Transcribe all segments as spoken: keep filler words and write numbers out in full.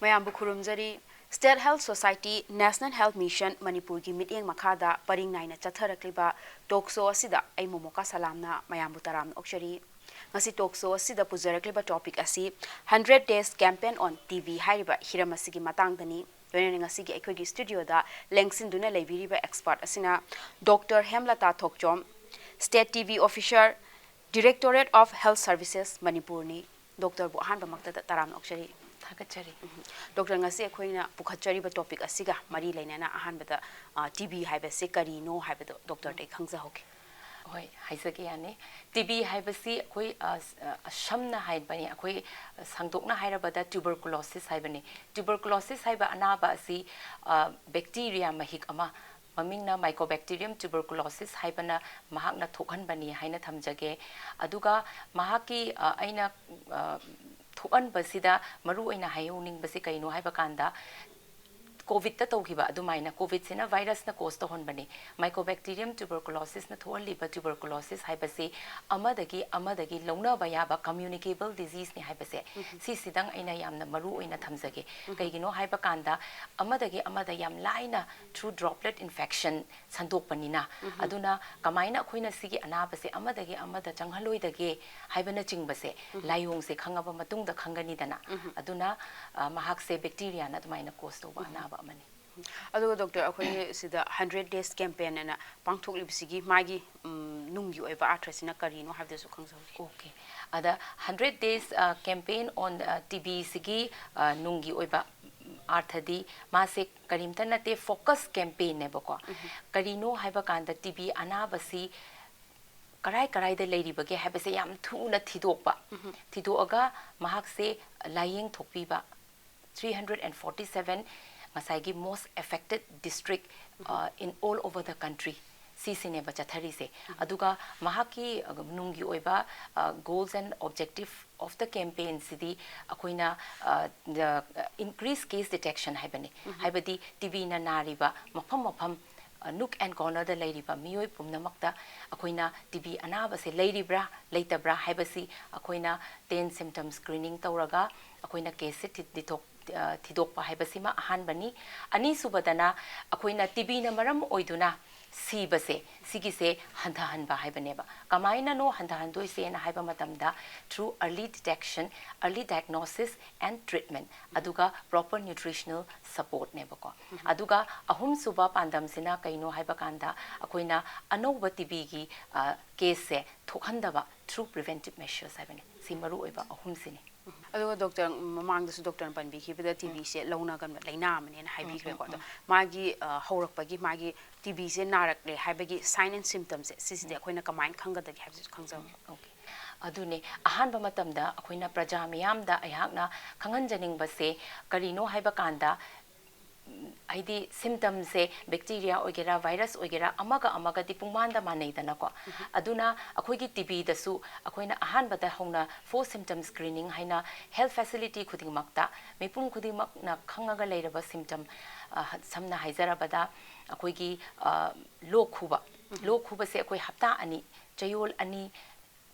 ꯃꯌꯥꯝꯕꯨ ꯈꯨꯔꯨꯝꯖꯔꯤ꯫ State Health Society, National Health Mission ꯃꯅꯤꯄꯨꯔꯒꯤ ꯃꯤꯠꯌꯦꯡ ꯃꯈꯥꯗ ꯄꯔꯤꯡ ꯅꯥꯏꯅ ꯆꯠꯊꯔꯛꯂꯤꯕ talk show ꯑꯁꯤꯗ ꯑꯩ ꯃꯣꯃꯣꯀꯥ ꯁꯂꯥꯝꯅ ꯃꯌꯥꯝꯕꯨ ꯇꯔꯥꯝꯅ ꯑꯣꯛꯆꯔꯤ꯫ ꯉꯁꯤ talk show ꯑꯁꯤꯗ ꯄꯨꯖꯔꯛꯂꯤꯕ topic ꯑꯁꯤ Hundred Days Campaign on T B ꯍꯥꯏꯔꯤꯕ ꯍꯤꯔꯝ ꯑꯁꯤꯒꯤ ꯃꯇꯥꯡꯗꯅꯤ꯫ ꯂꯣꯏꯅꯅ ꯉꯁꯤꯒꯤ ꯑꯩꯈꯣꯏꯒꯤ studioꯗ ꯂꯦꯡꯁꯤꯟꯗꯨꯅ ꯂꯩꯕꯤꯔꯤꯕ expert ꯑꯁꯤꯅ Doctor ꯍꯦꯝꯂꯇꯥ Thokchom, State T B Officer, Directorate of Health Services ꯃꯅꯤꯄꯨꯔꯅꯤ꯫ Doctorꯕꯨ ꯑꯍꯥꯟꯕꯃꯛꯇꯗ ꯇꯔꯥꯝꯅ ꯑꯣꯛꯆꯔꯤ꯫ ꯊꯥꯒꯠꯆꯔꯤ꯫ Doctor, ꯉꯁꯤ ꯑꯩꯈꯣꯏꯅ ꯄꯨꯈꯠꯆꯔꯤꯕ topic ꯑꯁꯤꯒ ꯃꯔꯤ ꯂꯩꯅꯅ ꯑꯍꯥꯟꯕꯗ, ꯑ, T B ꯍꯥꯏꯕꯁꯤ ꯀꯔꯤꯅꯣ ꯍꯥꯏꯕꯗꯨ doctorꯗꯒꯤ ꯈꯪꯖꯍꯧꯒꯦ꯫ ꯍꯣꯏ, ꯍꯥꯏꯖꯒꯦ ꯌꯥꯅꯤ꯫ T B ꯍꯥꯏꯕꯁꯤ ꯑꯩꯈꯣꯏ, ꯑ, ꯁ-, ꯑ, ꯁꯝꯅ ꯍꯥꯏꯕꯅꯤ, ꯑꯩꯈꯣꯏ ꯁꯥꯡꯗꯣꯛꯅ ꯍꯥꯏꯔꯕꯗ tuberculosis ꯍꯥꯏꯕꯅꯤ꯫ Tuberculosis ꯍꯥꯏꯕ ꯑꯅꯥꯕ ꯑꯁꯤ, ꯑ, bacteria ꯃꯍꯤꯛ ꯑꯃ, ꯃꯃꯤꯡꯅ Mycobacterium tuberculosis ꯍꯥꯏꯕꯅ ꯃꯍꯥꯛꯅ ꯊꯣꯛꯍꯟꯕꯅꯤ ꯍꯥꯏꯅ ꯊꯝꯖꯒꯦ꯫ ꯑꯗꯨꯒ ꯃꯍꯥꯛꯀꯤ, ꯑ, ꯑꯩꯅ, ꯑ, ꯊꯣꯛꯍꯟꯕꯁꯤꯗ ꯃꯔꯨ ꯑꯣꯏꯅ ꯍꯥꯏꯍꯧꯅꯤꯡꯕꯁꯤ ꯀꯩꯅꯣ ꯍꯥꯏꯕ ꯀꯥꯟꯗ, COVIDꯇ ꯇꯧꯈꯤꯕ ꯑꯗꯨꯃꯥꯏꯅ, COVIDꯁꯤꯅ virusꯅ cause ꯇꯧꯍꯟꯕꯅꯤ꯫ Mycobacterium tuberculosisꯅ ꯊꯣꯛꯍꯜꯂꯤꯕ tuberculosisꯍꯥꯏꯕꯁꯤ ꯑꯃꯗꯒꯤ ꯑꯃꯗꯒꯤ ꯂꯧꯅꯕ ꯌꯥꯕ communicable diseaseꯅꯤ ꯍꯥꯏꯕꯁꯦ, ꯁꯤꯁꯤꯗꯪ ꯑꯩꯅ ꯌꯥꯝꯅ ꯃꯔꯨ ꯑꯣꯏꯅ ꯊꯝꯖꯒꯦ꯫ ꯀꯩꯒꯤꯅꯣ ꯍꯥꯏꯕ ꯀꯥꯟꯗ, ꯑꯃꯗꯒꯤ ꯑꯃꯗ ꯌꯥꯝ ꯂꯥꯏꯅ through droplet infection ꯁꯟꯗꯣꯛꯄꯅꯤꯅ, ꯑꯗꯨꯅ ꯀꯃꯥꯏꯅ ꯑꯩꯈꯣꯏꯅ ꯁꯤꯒꯤ ꯑꯅꯥꯕꯁꯦ ꯑꯃꯗꯒꯤ ꯑꯃꯗ ꯆꯪꯍꯜꯂꯣꯏꯗꯒꯦ ꯍꯥꯏꯕꯅꯆꯤꯡꯕꯁꯦ ꯂꯥꯏꯑꯣꯡꯁꯦ ꯈꯪꯉꯕ ꯃꯇꯨꯡꯗ ꯈꯪꯒꯅꯤꯗꯅ꯫ ꯑꯗꯨꯅ, ꯑ, ꯃꯍꯥꯛꯁꯦ bacteriaꯅ ꯑꯗꯨꯃꯥꯏꯅ cause ꯇꯧꯕ ꯑꯅꯥꯕ ꯑꯃꯅꯤ꯫ ꯑꯗꯨꯒ doctor, ꯑꯩꯈꯣꯏꯅ ꯁꯤꯗ Hundred Days Campaign ꯑꯅ ꯄꯥꯡꯊꯣꯛꯂꯤꯕꯁꯤꯒꯤ ꯃꯥꯒꯤ, ꯎꯝ, ꯅꯨꯡꯒꯤ ꯑꯣꯏꯕ ꯑꯥꯔꯊꯁꯤꯅ ꯀꯔꯤꯅꯣ ꯍꯥꯏꯕꯗꯨꯁꯨ ꯈꯪꯖꯍꯧꯒꯦ꯫ Okay꯫ ꯑꯗ Hundred Days, ꯑ, Campaign on, ꯑ, TBꯁꯤꯒꯤ, ꯑ, ꯅꯨꯡꯒꯤ ꯑꯣꯏꯕ ꯑꯥꯔꯊꯗꯤ ꯃꯥꯁꯦ ꯀꯔꯤꯝꯇ ꯅꯠꯇꯦ, focus campaignꯅꯦꯕꯀꯣ꯫ ꯀꯔꯤꯅꯣ ꯍꯥꯏꯕ ꯀꯥꯟꯗ, TB ꯑꯅꯥꯕꯁꯤ ꯀꯔꯥꯏ ꯀꯔꯥꯏꯗ ꯂꯩꯔꯤꯕꯒꯦ ꯍꯥꯏꯕꯁꯦ ꯌꯥꯝ ꯊꯨꯅ ꯊꯤꯗꯣꯛꯄ꯫ ꯊꯤꯗꯣꯛꯑꯒ ꯃꯍꯥꯛꯁꯦ ꯂꯥꯏꯌꯦꯡ ꯊꯣꯛꯄꯤꯕ꯫ Three hundred and forty seven, ꯉꯁꯥꯏꯒꯤ most affected district, ꯑ, in all over the country, ꯁꯤꯁꯤꯅꯦꯕ ꯆꯠꯊꯔꯤꯁꯦ꯫ ꯑꯗꯨꯒ ꯃꯍꯥꯛꯀꯤ, ꯑ, ꯅꯨꯡꯒꯤ ꯑꯣꯏꯕ, ꯑ, goals and objective of the campaignꯁꯤꯗꯤ ꯑꯩꯈꯣꯏꯅ, ꯑ, the, increase case detection ꯍꯥꯏꯕꯅꯤ꯫ ꯍꯥꯏꯕꯗꯤ TBꯅ ꯅꯥꯔꯤꯕ ꯃꯐꯝ ꯃꯐꯝ, ꯑ, nook and cornerꯗ ꯂꯩꯔꯤꯕ ꯃꯤꯑꯣꯏ ꯄꯨꯝꯅꯃꯛꯇ ꯑꯩꯈꯣꯏꯅ TB ꯑꯅꯥꯕꯁꯦ ꯂꯩꯔꯤꯕ꯭ꯔꯥ ꯂꯩꯇꯕ꯭ꯔꯥ ꯍꯥꯏꯕꯁꯤ ꯑꯩꯈꯣꯏꯅ ten symptom screening ꯇꯧꯔꯒ, ꯑꯩꯈꯣꯏꯅ ꯀꯦꯁꯁꯦ ꯊꯤ- ꯊꯤꯗꯣꯛ- ꯑ, ꯊꯤꯗꯣꯛꯄ ꯍꯥꯏꯕꯁꯤꯃ ꯑꯍꯥꯟꯕꯅꯤ꯫ ꯑꯅꯤꯁꯨꯕꯗꯅ ꯑꯩꯈꯣꯏꯅ ꯇꯤꯕꯤꯅ ꯃꯔꯝ ꯑꯣꯏꯗꯨꯅ ꯁꯤꯕꯁꯦ, ꯁꯤꯒꯤꯁꯦ ꯍꯟꯊꯍꯟꯕ ꯍꯥꯏꯕꯅꯦꯕ꯫ ꯀꯃꯥꯏꯅꯅꯣ ꯍꯟꯊꯍꯟꯗꯣꯏꯁꯦꯅ ꯍꯥꯏꯕ ꯃꯇꯝꯗ, through early detection, early diagnosis and treatment, ꯑꯗꯨꯒ proper nutritional supportꯅꯦꯕꯀꯣ꯫ ꯑꯗꯨꯒ ꯑꯍꯨꯝꯁꯨꯕ ꯄꯥꯟꯗꯝꯁꯤꯅ ꯀꯩꯅꯣ ꯍꯥꯏꯕ ꯀꯥꯟꯗ, ꯑꯩꯈꯣꯏꯅ ꯑꯅꯧꯕ ꯇꯤꯕꯤꯒꯤ ꯀꯦꯁꯁꯦ ꯊꯣꯛꯍꯟꯗꯕ through preventive measures ꯍꯥꯏꯕꯅꯤ꯫ ꯁꯤ ꯃꯔꯨ ꯑꯣꯏꯕ ꯑꯍꯨꯝꯁꯤꯅꯤ꯫ ꯑꯗꯨꯒ ꯗꯣꯛꯇꯔ, ꯃꯃꯥꯡꯗꯁꯨ ꯗꯣꯛꯇꯔꯅ ꯄꯟꯕꯤꯈꯤꯕꯗ ꯇꯤꯕꯤꯁꯦ ꯂꯧꯅꯒꯟꯕ ꯂꯥꯏꯅꯥ ꯑꯃꯅꯦꯅ ꯍꯥꯏꯕꯤꯈ꯭ꯔꯦꯀꯣ꯫ ꯑꯗꯣ ꯃꯥꯒꯤ ꯑ, ꯍꯧꯔꯛꯄꯒꯤ, ꯃꯥꯒꯤ ꯇꯤꯕꯤꯁꯦ ꯅꯥꯔꯛꯂꯦ ꯍꯥꯏꯕꯒꯤ sign and symptomꯁꯦ, ꯁꯤꯁꯤꯗꯤ ꯑꯩꯈꯣꯏꯅ ꯀꯃꯥꯏꯅ ꯈꯪꯒꯗꯒꯦ ꯍꯥꯏꯕꯁꯤꯁꯨ ꯈꯪꯖꯕ꯫ Okay. ꯑꯗꯨꯅꯦ, ꯑꯍꯥꯟꯕ ꯃꯇꯝꯗ ꯑꯩꯈꯣꯏꯅ ꯄ꯭ꯔꯖꯥ ꯃꯤꯌꯥꯝꯗ ꯑꯩꯍꯥꯛꯅ ꯈꯪꯍꯟꯖꯅꯤꯡꯕꯁꯦ ꯀꯔꯤꯅꯣ ꯍꯥꯏꯕ ꯀꯥꯟꯗ, ꯎꯝ, ꯍꯥꯏꯗꯤ symptomꯁꯦ bacteria ꯑꯣꯏꯒꯦꯔꯥ, virus ꯑꯣꯏꯒꯦꯔꯥ, ꯑꯃꯒ ꯑꯃꯒꯗꯤ ꯄꯨꯡꯃꯥꯟꯗ ꯃꯥꯟꯅꯩꯗꯅꯀꯣ꯫ ꯑꯗꯨꯅ ꯑꯩꯈꯣꯏꯒꯤ ꯇꯤꯕꯤꯗꯁꯨ ꯑꯩꯈꯣꯏꯅ ꯑꯍꯥꯟꯕꯗ ꯍꯧꯅ four symptom screening ꯍꯥꯏꯅ health facility ꯈꯨꯗꯤꯡꯃꯛꯇ ꯃꯤꯄꯨꯝ ꯈꯨꯗꯤꯡꯃꯛꯅ ꯈꯪꯉꯒ ꯂꯩꯔꯕ symptom, ꯑ, ꯁꯝꯅ ꯍꯥꯏꯖꯔꯕꯗ, ꯑꯩꯈꯣꯏꯒꯤ, ꯑ, ꯂꯣꯛ ꯈꯨꯕ꯫ ꯂꯣꯛ ꯈꯨꯕꯁꯦ ꯑꯩꯈꯣꯏ ꯍꯞꯇꯥ ꯑꯅꯤ, ꯆꯌꯣꯜ ꯑꯅꯤ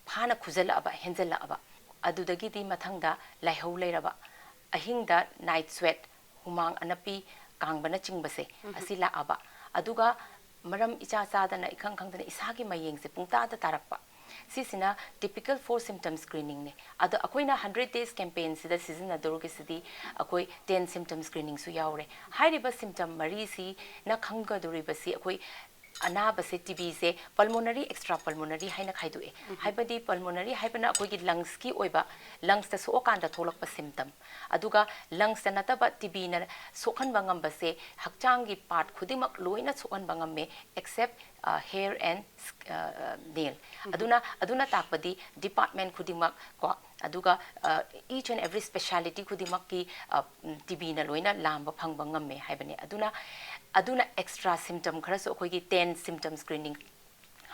ꯐꯥꯅ ꯈꯨꯖꯜꯂꯛꯑꯕ, ꯍꯦꯟꯖꯜꯂꯛꯑꯕ, ꯑꯗꯨꯗꯒꯤꯗꯤ ꯃꯊꯪꯗ ꯂꯥꯏꯍꯧ ꯂꯩꯔꯕ, ꯑꯍꯤꯡꯗ night sweat, ꯍꯨꯃꯥꯡ ꯑꯅꯞꯄꯤ ꯀꯥꯡꯕꯅꯆꯤꯡꯕꯁꯦ, ꯑꯁꯤ ꯂꯥꯛꯑꯕ, ꯑꯗꯨꯒ ꯃꯔꯝ ꯏꯆꯥ ꯆꯥꯗꯅ, ꯏꯈꯪ ꯈꯪꯗꯅ ꯏꯁꯥꯒꯤ ꯃꯌꯦꯡꯁꯦ ꯄꯨꯡꯇꯥꯗ ꯇꯥꯔꯛꯄ, ꯁꯤꯁꯤꯅ typical four symptom screeningꯅꯦ꯫ ꯑꯗꯣ ꯑꯩꯈꯣꯏꯅ hundred days campaignꯁꯤꯗ ꯁꯤꯖꯤꯟꯅꯗꯧꯔꯤꯁꯤꯗꯤ ꯑꯩꯈꯣꯏ ten symptom screeningꯁꯨ ꯌꯥꯎꯔꯦ꯫ ꯍꯥꯏꯔꯤꯕ symptom ꯃꯔꯤꯁꯤꯅ ꯈꯪꯒꯗꯧꯔꯤꯕꯁꯤ ꯑꯩꯈꯣꯏ ꯑꯅꯥꯕꯁꯦ, ꯇꯤꯕꯤꯁꯦ pulmonary, extra pulmonary ꯍꯥꯏꯅ ꯈꯥꯏꯗꯣꯛꯑꯦ꯫ ꯍꯥꯏꯕꯗꯤ pulmonary ꯍꯥꯏꯕꯅ ꯑꯩꯈꯣꯏꯒꯤ lungsꯀꯤ ꯑꯣꯏꯕ, lungsꯇ ꯁꯣꯛꯑꯀꯥꯟꯗ ꯊꯣꯛꯂꯛꯄ symptom꯫ ꯑꯗꯨꯒ lungsꯇ ꯅꯠꯇꯕ ꯇꯤꯕꯤꯅ ꯁꯣꯛꯍꯟꯕ ꯉꯝꯕꯁꯦ ꯍꯛꯆꯥꯡꯒꯤ part ꯈꯨꯗꯤꯡꯃꯛ ꯂꯣꯏꯅ ꯁꯣꯛꯍꯟꯕ ꯉꯝꯃꯦ, except, ꯑ, hair and, ꯑ, nail꯫ ꯑꯗꯨꯅ, ꯑꯗꯨꯅ ꯇꯥꯛꯄꯗꯤ department ꯈꯨꯗꯤꯡꯃꯛ ꯀꯣ, ꯑꯗꯨꯒ, ꯑ, each and every speciality ꯈꯨꯗꯤꯡꯃꯛꯀꯤ, ꯑ, ꯎꯝ, ꯇꯤꯕꯤꯅ ꯂꯣꯏꯅ ꯂꯥꯝꯕ ꯐꯪꯕ ꯉꯝꯃꯦ ꯍꯥꯏꯕꯅꯤ꯫ ꯑꯗꯨꯅ, ꯑꯗꯨꯅ extra symptom ꯈꯔꯁꯨ ꯑꯩꯈꯣꯏꯒꯤ ten symptom screening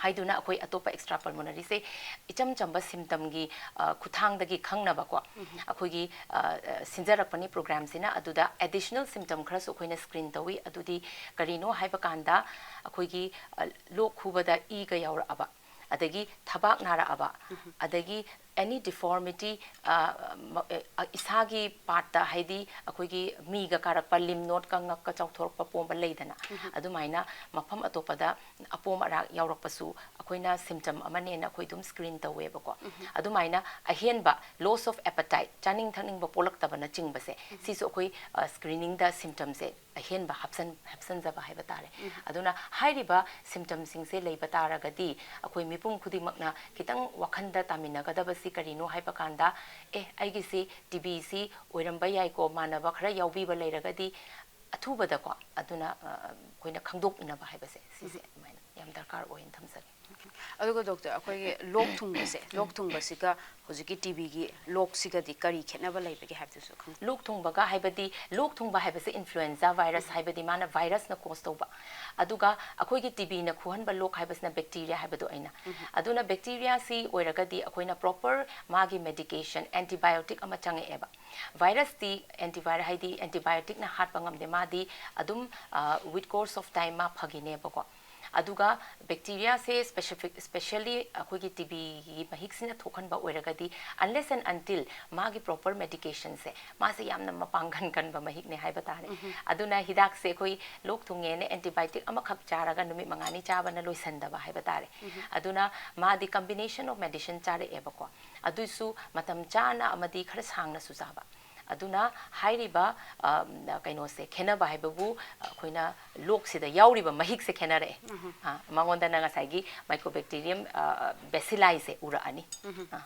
ꯍꯥꯏꯗꯨꯅ ꯑꯩꯈꯣꯏ ꯑꯇꯣꯞꯄ extra pulmonaryꯁꯦ ꯏꯆꯝ ꯆꯝꯕ symptomꯒꯤ, ꯑ, ꯈꯨꯠꯊꯥꯡꯗꯒꯤ ꯈꯪꯅꯕꯀꯣ, ꯑꯩꯈꯣꯏꯒꯤ, ꯑ, ꯑ, ꯁꯤꯟꯖꯔꯛꯄꯅꯤ programꯁꯤꯅ꯫ ꯑꯗꯨꯗ additional symptom ꯈꯔꯁꯨ ꯑꯩꯈꯣꯏꯅ screen ꯇꯧꯏ꯫ ꯑꯗꯨꯗꯤ ꯀꯔꯤꯅꯣ ꯍꯥꯏꯕ ꯀꯥꯟꯗ, ꯑꯩꯈꯣꯏꯒꯤ, ꯑ, ꯂꯣꯛ ꯈꯨꯕꯗ ꯏꯒ ꯌꯥꯎꯔꯛꯑꯕ, ꯑꯗꯒꯤ ꯊꯕꯥꯛ ꯅꯥꯔꯛꯑꯕ, ꯑꯗꯒꯤ Any deformity, ꯑ, ꯃ-, ꯑ, ꯏꯁꯥꯒꯤ ꯄꯥꯔꯠꯇ, ꯍꯥꯏꯗꯤ ꯑꯩꯈꯣꯏꯒꯤ ꯃꯤꯒ ꯀꯥꯔꯛꯄ, ꯂꯤꯝ ꯅꯣꯠꯀ ꯉꯛꯀ ꯆꯥꯎꯊꯣꯔꯛꯄ ꯄꯣꯝꯕ ꯂꯩꯗꯅ, ꯑꯗꯨꯃꯥꯏꯅ ꯃꯐꯝ ꯑꯇꯣꯞꯄꯗ ꯑꯄꯣꯝ ꯑꯔꯥꯛ ꯌꯥꯎꯔꯛꯄꯁꯨ ꯑꯩꯈꯣꯏꯅ ꯁꯤꯝꯇꯝ ꯑꯃꯅꯦꯅ ꯑꯩꯈꯣꯏ ꯑꯗꯨꯝ ꯁ꯭ꯀ꯭ꯔꯤꯟ ꯇꯧꯋꯦꯕꯀꯣ꯫ ꯑꯗꯨꯃꯥꯏꯅ ꯑꯍꯦꯟꯕ loss of appetite, ꯆꯥꯅꯤꯡ ꯊꯛꯅꯤꯡꯕ ꯄꯣꯛꯂꯛꯇꯕꯅꯆꯤꯡꯕꯁꯦ, ꯁꯤꯁꯨ ꯑꯩꯈꯣꯏ, ꯑ, ꯁ꯭ꯀ꯭ꯔꯤꯅꯤꯡꯗ ꯁꯤꯝꯇꯝꯁꯦ ꯑꯍꯦꯟꯕ ꯍꯥꯞꯆꯟ-, ꯍꯥꯞꯆꯟꯖꯕ ꯍꯥꯏꯕ ꯇꯥꯔꯦ꯫ ꯑꯗꯨꯅ ꯍꯥꯏꯔꯤꯕ ꯁꯤꯝꯇꯝꯁꯤꯡꯁꯦ ꯂꯩꯕ ꯇꯥꯔꯒꯗꯤ ꯑꯩꯈꯣꯏ ꯃꯤꯄꯨꯝ ꯈꯨꯗꯤꯡꯃꯛꯅ ꯈꯤꯇꯪ ꯋꯥꯈꯟꯗ ꯇꯥꯃꯤꯟꯅꯒꯗꯕꯁꯤ ꯀꯔꯤꯅꯣ ꯍꯥꯏꯕ ꯀꯥꯟꯗ, ꯑꯦ, ꯑꯩꯒꯤꯁꯤ ꯇꯤ ꯕꯤꯁꯤ ꯑꯣꯏꯔꯝꯕ ꯌꯥꯏꯀꯣ, ꯃꯥꯟꯅꯕ ꯈꯔ ꯌꯥꯎꯕꯤꯕ ꯂꯩꯔꯒꯗꯤ ꯑꯊꯨꯕꯗꯀꯣ, ꯑꯗꯨꯅ, ꯑ, ꯑꯩꯈꯣꯏꯅ ꯈꯪꯗꯣꯛꯅꯕ ꯍꯥꯏꯕꯁꯦ, ꯁꯤꯁꯦ ꯑꯗꯨꯃꯥꯏꯅ ꯌꯥꯝ ꯗꯔꯀꯥꯔ ꯑꯣꯏꯅ ꯊꯝꯖꯒꯦ꯫ ꯑꯗꯨꯒ ꯗꯣꯛꯇꯔ, ꯑꯩꯈꯣꯏꯒꯤ ꯂꯣꯛ ꯊꯨꯡꯕꯁꯦ, ꯂꯣꯛ ꯊꯨꯡꯕꯁꯤꯒ ꯍꯧꯖꯤꯛꯀꯤ ꯇꯤ ꯕꯤꯒꯤ ꯂꯣꯛꯁꯤꯒꯗꯤ ꯀꯔꯤ ꯈꯦꯠꯅꯕ ꯂꯩꯕꯒꯦ ꯍꯥꯏꯕꯗꯨꯁꯨ ꯈꯪ- ꯂꯣꯛ ꯊꯨꯡꯕꯒ ꯍꯥꯏꯕꯗꯤ, ꯂꯣꯛ ꯊꯨꯡꯕ ꯍꯥꯏꯕꯁꯦ ꯏꯟꯐ꯭ꯂꯨꯑꯦꯟꯖꯥ ꯚꯥꯏꯔꯁ ꯍꯥꯏꯕꯗꯤ ꯃꯥꯅ ꯚꯥꯏꯔꯁꯅ ꯀꯣꯁ ꯇꯧꯕ, ꯑꯗꯨꯒ ꯑꯩꯈꯣꯏꯒꯤ ꯇꯤ ꯕꯤꯅ ꯈꯨꯍꯟꯕ ꯂꯣꯛ ꯍꯥꯏꯕꯁꯤꯅ ꯕꯦꯛꯇꯤꯔꯤꯌꯥ ꯍꯥꯏꯕꯗꯣ ꯑꯩꯅ꯫ ꯑꯗꯨꯅ ꯕꯦꯛꯇꯤꯔꯤꯌꯥꯁꯤ ꯑꯣꯏꯔꯒꯗꯤ ꯑꯩꯈꯣꯏꯅ ꯄ꯭ꯔꯣꯄꯔ ꯃꯥꯒꯤ ꯃꯦꯗꯤꯀꯦꯁꯟ, ꯑꯦꯟꯇꯤꯕꯥꯏꯑꯣꯇꯤꯛ ꯑꯃ ꯆꯪꯉꯛꯑꯦꯕ꯫ ꯚꯥꯏꯔꯁꯇꯤ ꯑꯦꯟꯇꯤꯚꯥꯏꯔ-, ꯍꯥꯏꯗꯤ ꯑꯦꯟꯇꯤꯕꯥꯏꯑꯣꯇꯤꯛꯅ ꯍꯥꯠꯄ ꯉꯝꯗꯦ, ꯃꯥꯗꯤ ꯑꯗꯨꯝ, ꯑ, with course of time ꯃꯥ ꯐꯈꯤꯅꯦꯕꯀꯣ꯫ ꯑꯗꯨꯒ ꯕꯦꯛꯇꯤꯔꯤꯌꯥꯁꯦ specific, specially ꯑꯩꯈꯣꯏꯒꯤ ꯇꯤ ꯕꯤꯒꯤ ꯃꯍꯤꯛꯁꯤꯅ ꯊꯣꯛꯍꯟꯕ ꯑꯣꯏꯔꯒꯗꯤ, unless and until ꯃꯥꯒꯤ ꯄ꯭ꯔꯣꯄꯔ ꯃꯦꯗꯤꯀꯦꯁꯟꯁꯦ, ꯃꯥꯁꯦ ꯌꯥꯝꯅ ꯃꯄꯥꯡꯒꯜ ꯀꯟꯕ ꯃꯍꯤꯛꯅꯦ ꯍꯥꯏꯕ ꯇꯥꯔꯦ꯫ ꯑꯗꯨꯅ ꯍꯤꯗꯥꯛꯁꯦ ꯑꯩꯈꯣꯏ ꯂꯣꯛ ꯊꯨꯡꯉꯦꯅ ꯑꯦꯟꯇꯤꯕꯥꯏꯑꯣꯇꯤꯛ ꯑꯃꯈꯛ ꯆꯥꯔꯒ ꯅꯨꯃꯤꯠ ꯃꯉꯥꯅꯤ ꯆꯥꯕꯅ ꯂꯣꯏꯁꯟꯗꯕ ꯍꯥꯏꯕ ꯇꯥꯔꯦ꯫ ꯑꯗꯨꯅ ꯃꯥꯗꯤ combination of medicine ꯆꯥꯔꯛꯑꯦꯕꯀꯣ꯫ ꯑꯗꯨꯁꯨ ꯃꯇꯝ ꯆꯥꯅ ꯑꯃꯗꯤ ꯈꯔ ꯁꯥꯡꯅꯁꯨ ꯆꯥꯕ꯫ ꯑꯗꯨꯅ ꯍꯥꯏꯔꯤꯕ, ꯑ, ꯀꯩꯅꯣꯁꯦ ꯈꯦꯠꯅꯕ ꯍꯥꯏꯕꯕꯨ, ꯑꯩꯈꯣꯏꯅ ꯂꯣꯛꯁꯤꯗ ꯌꯥꯎꯔꯤꯕ ꯃꯍꯤꯛꯁꯦ ꯈꯦꯠꯅꯔꯛꯑꯦ꯫ ꯑ, ꯃꯉꯣꯟꯗꯅ ꯉꯁꯥꯏꯒꯤ Mycobacterium, ꯑ, bacilliꯁꯦ ꯎꯔꯛꯑꯅꯤ꯫ ꯑ꯫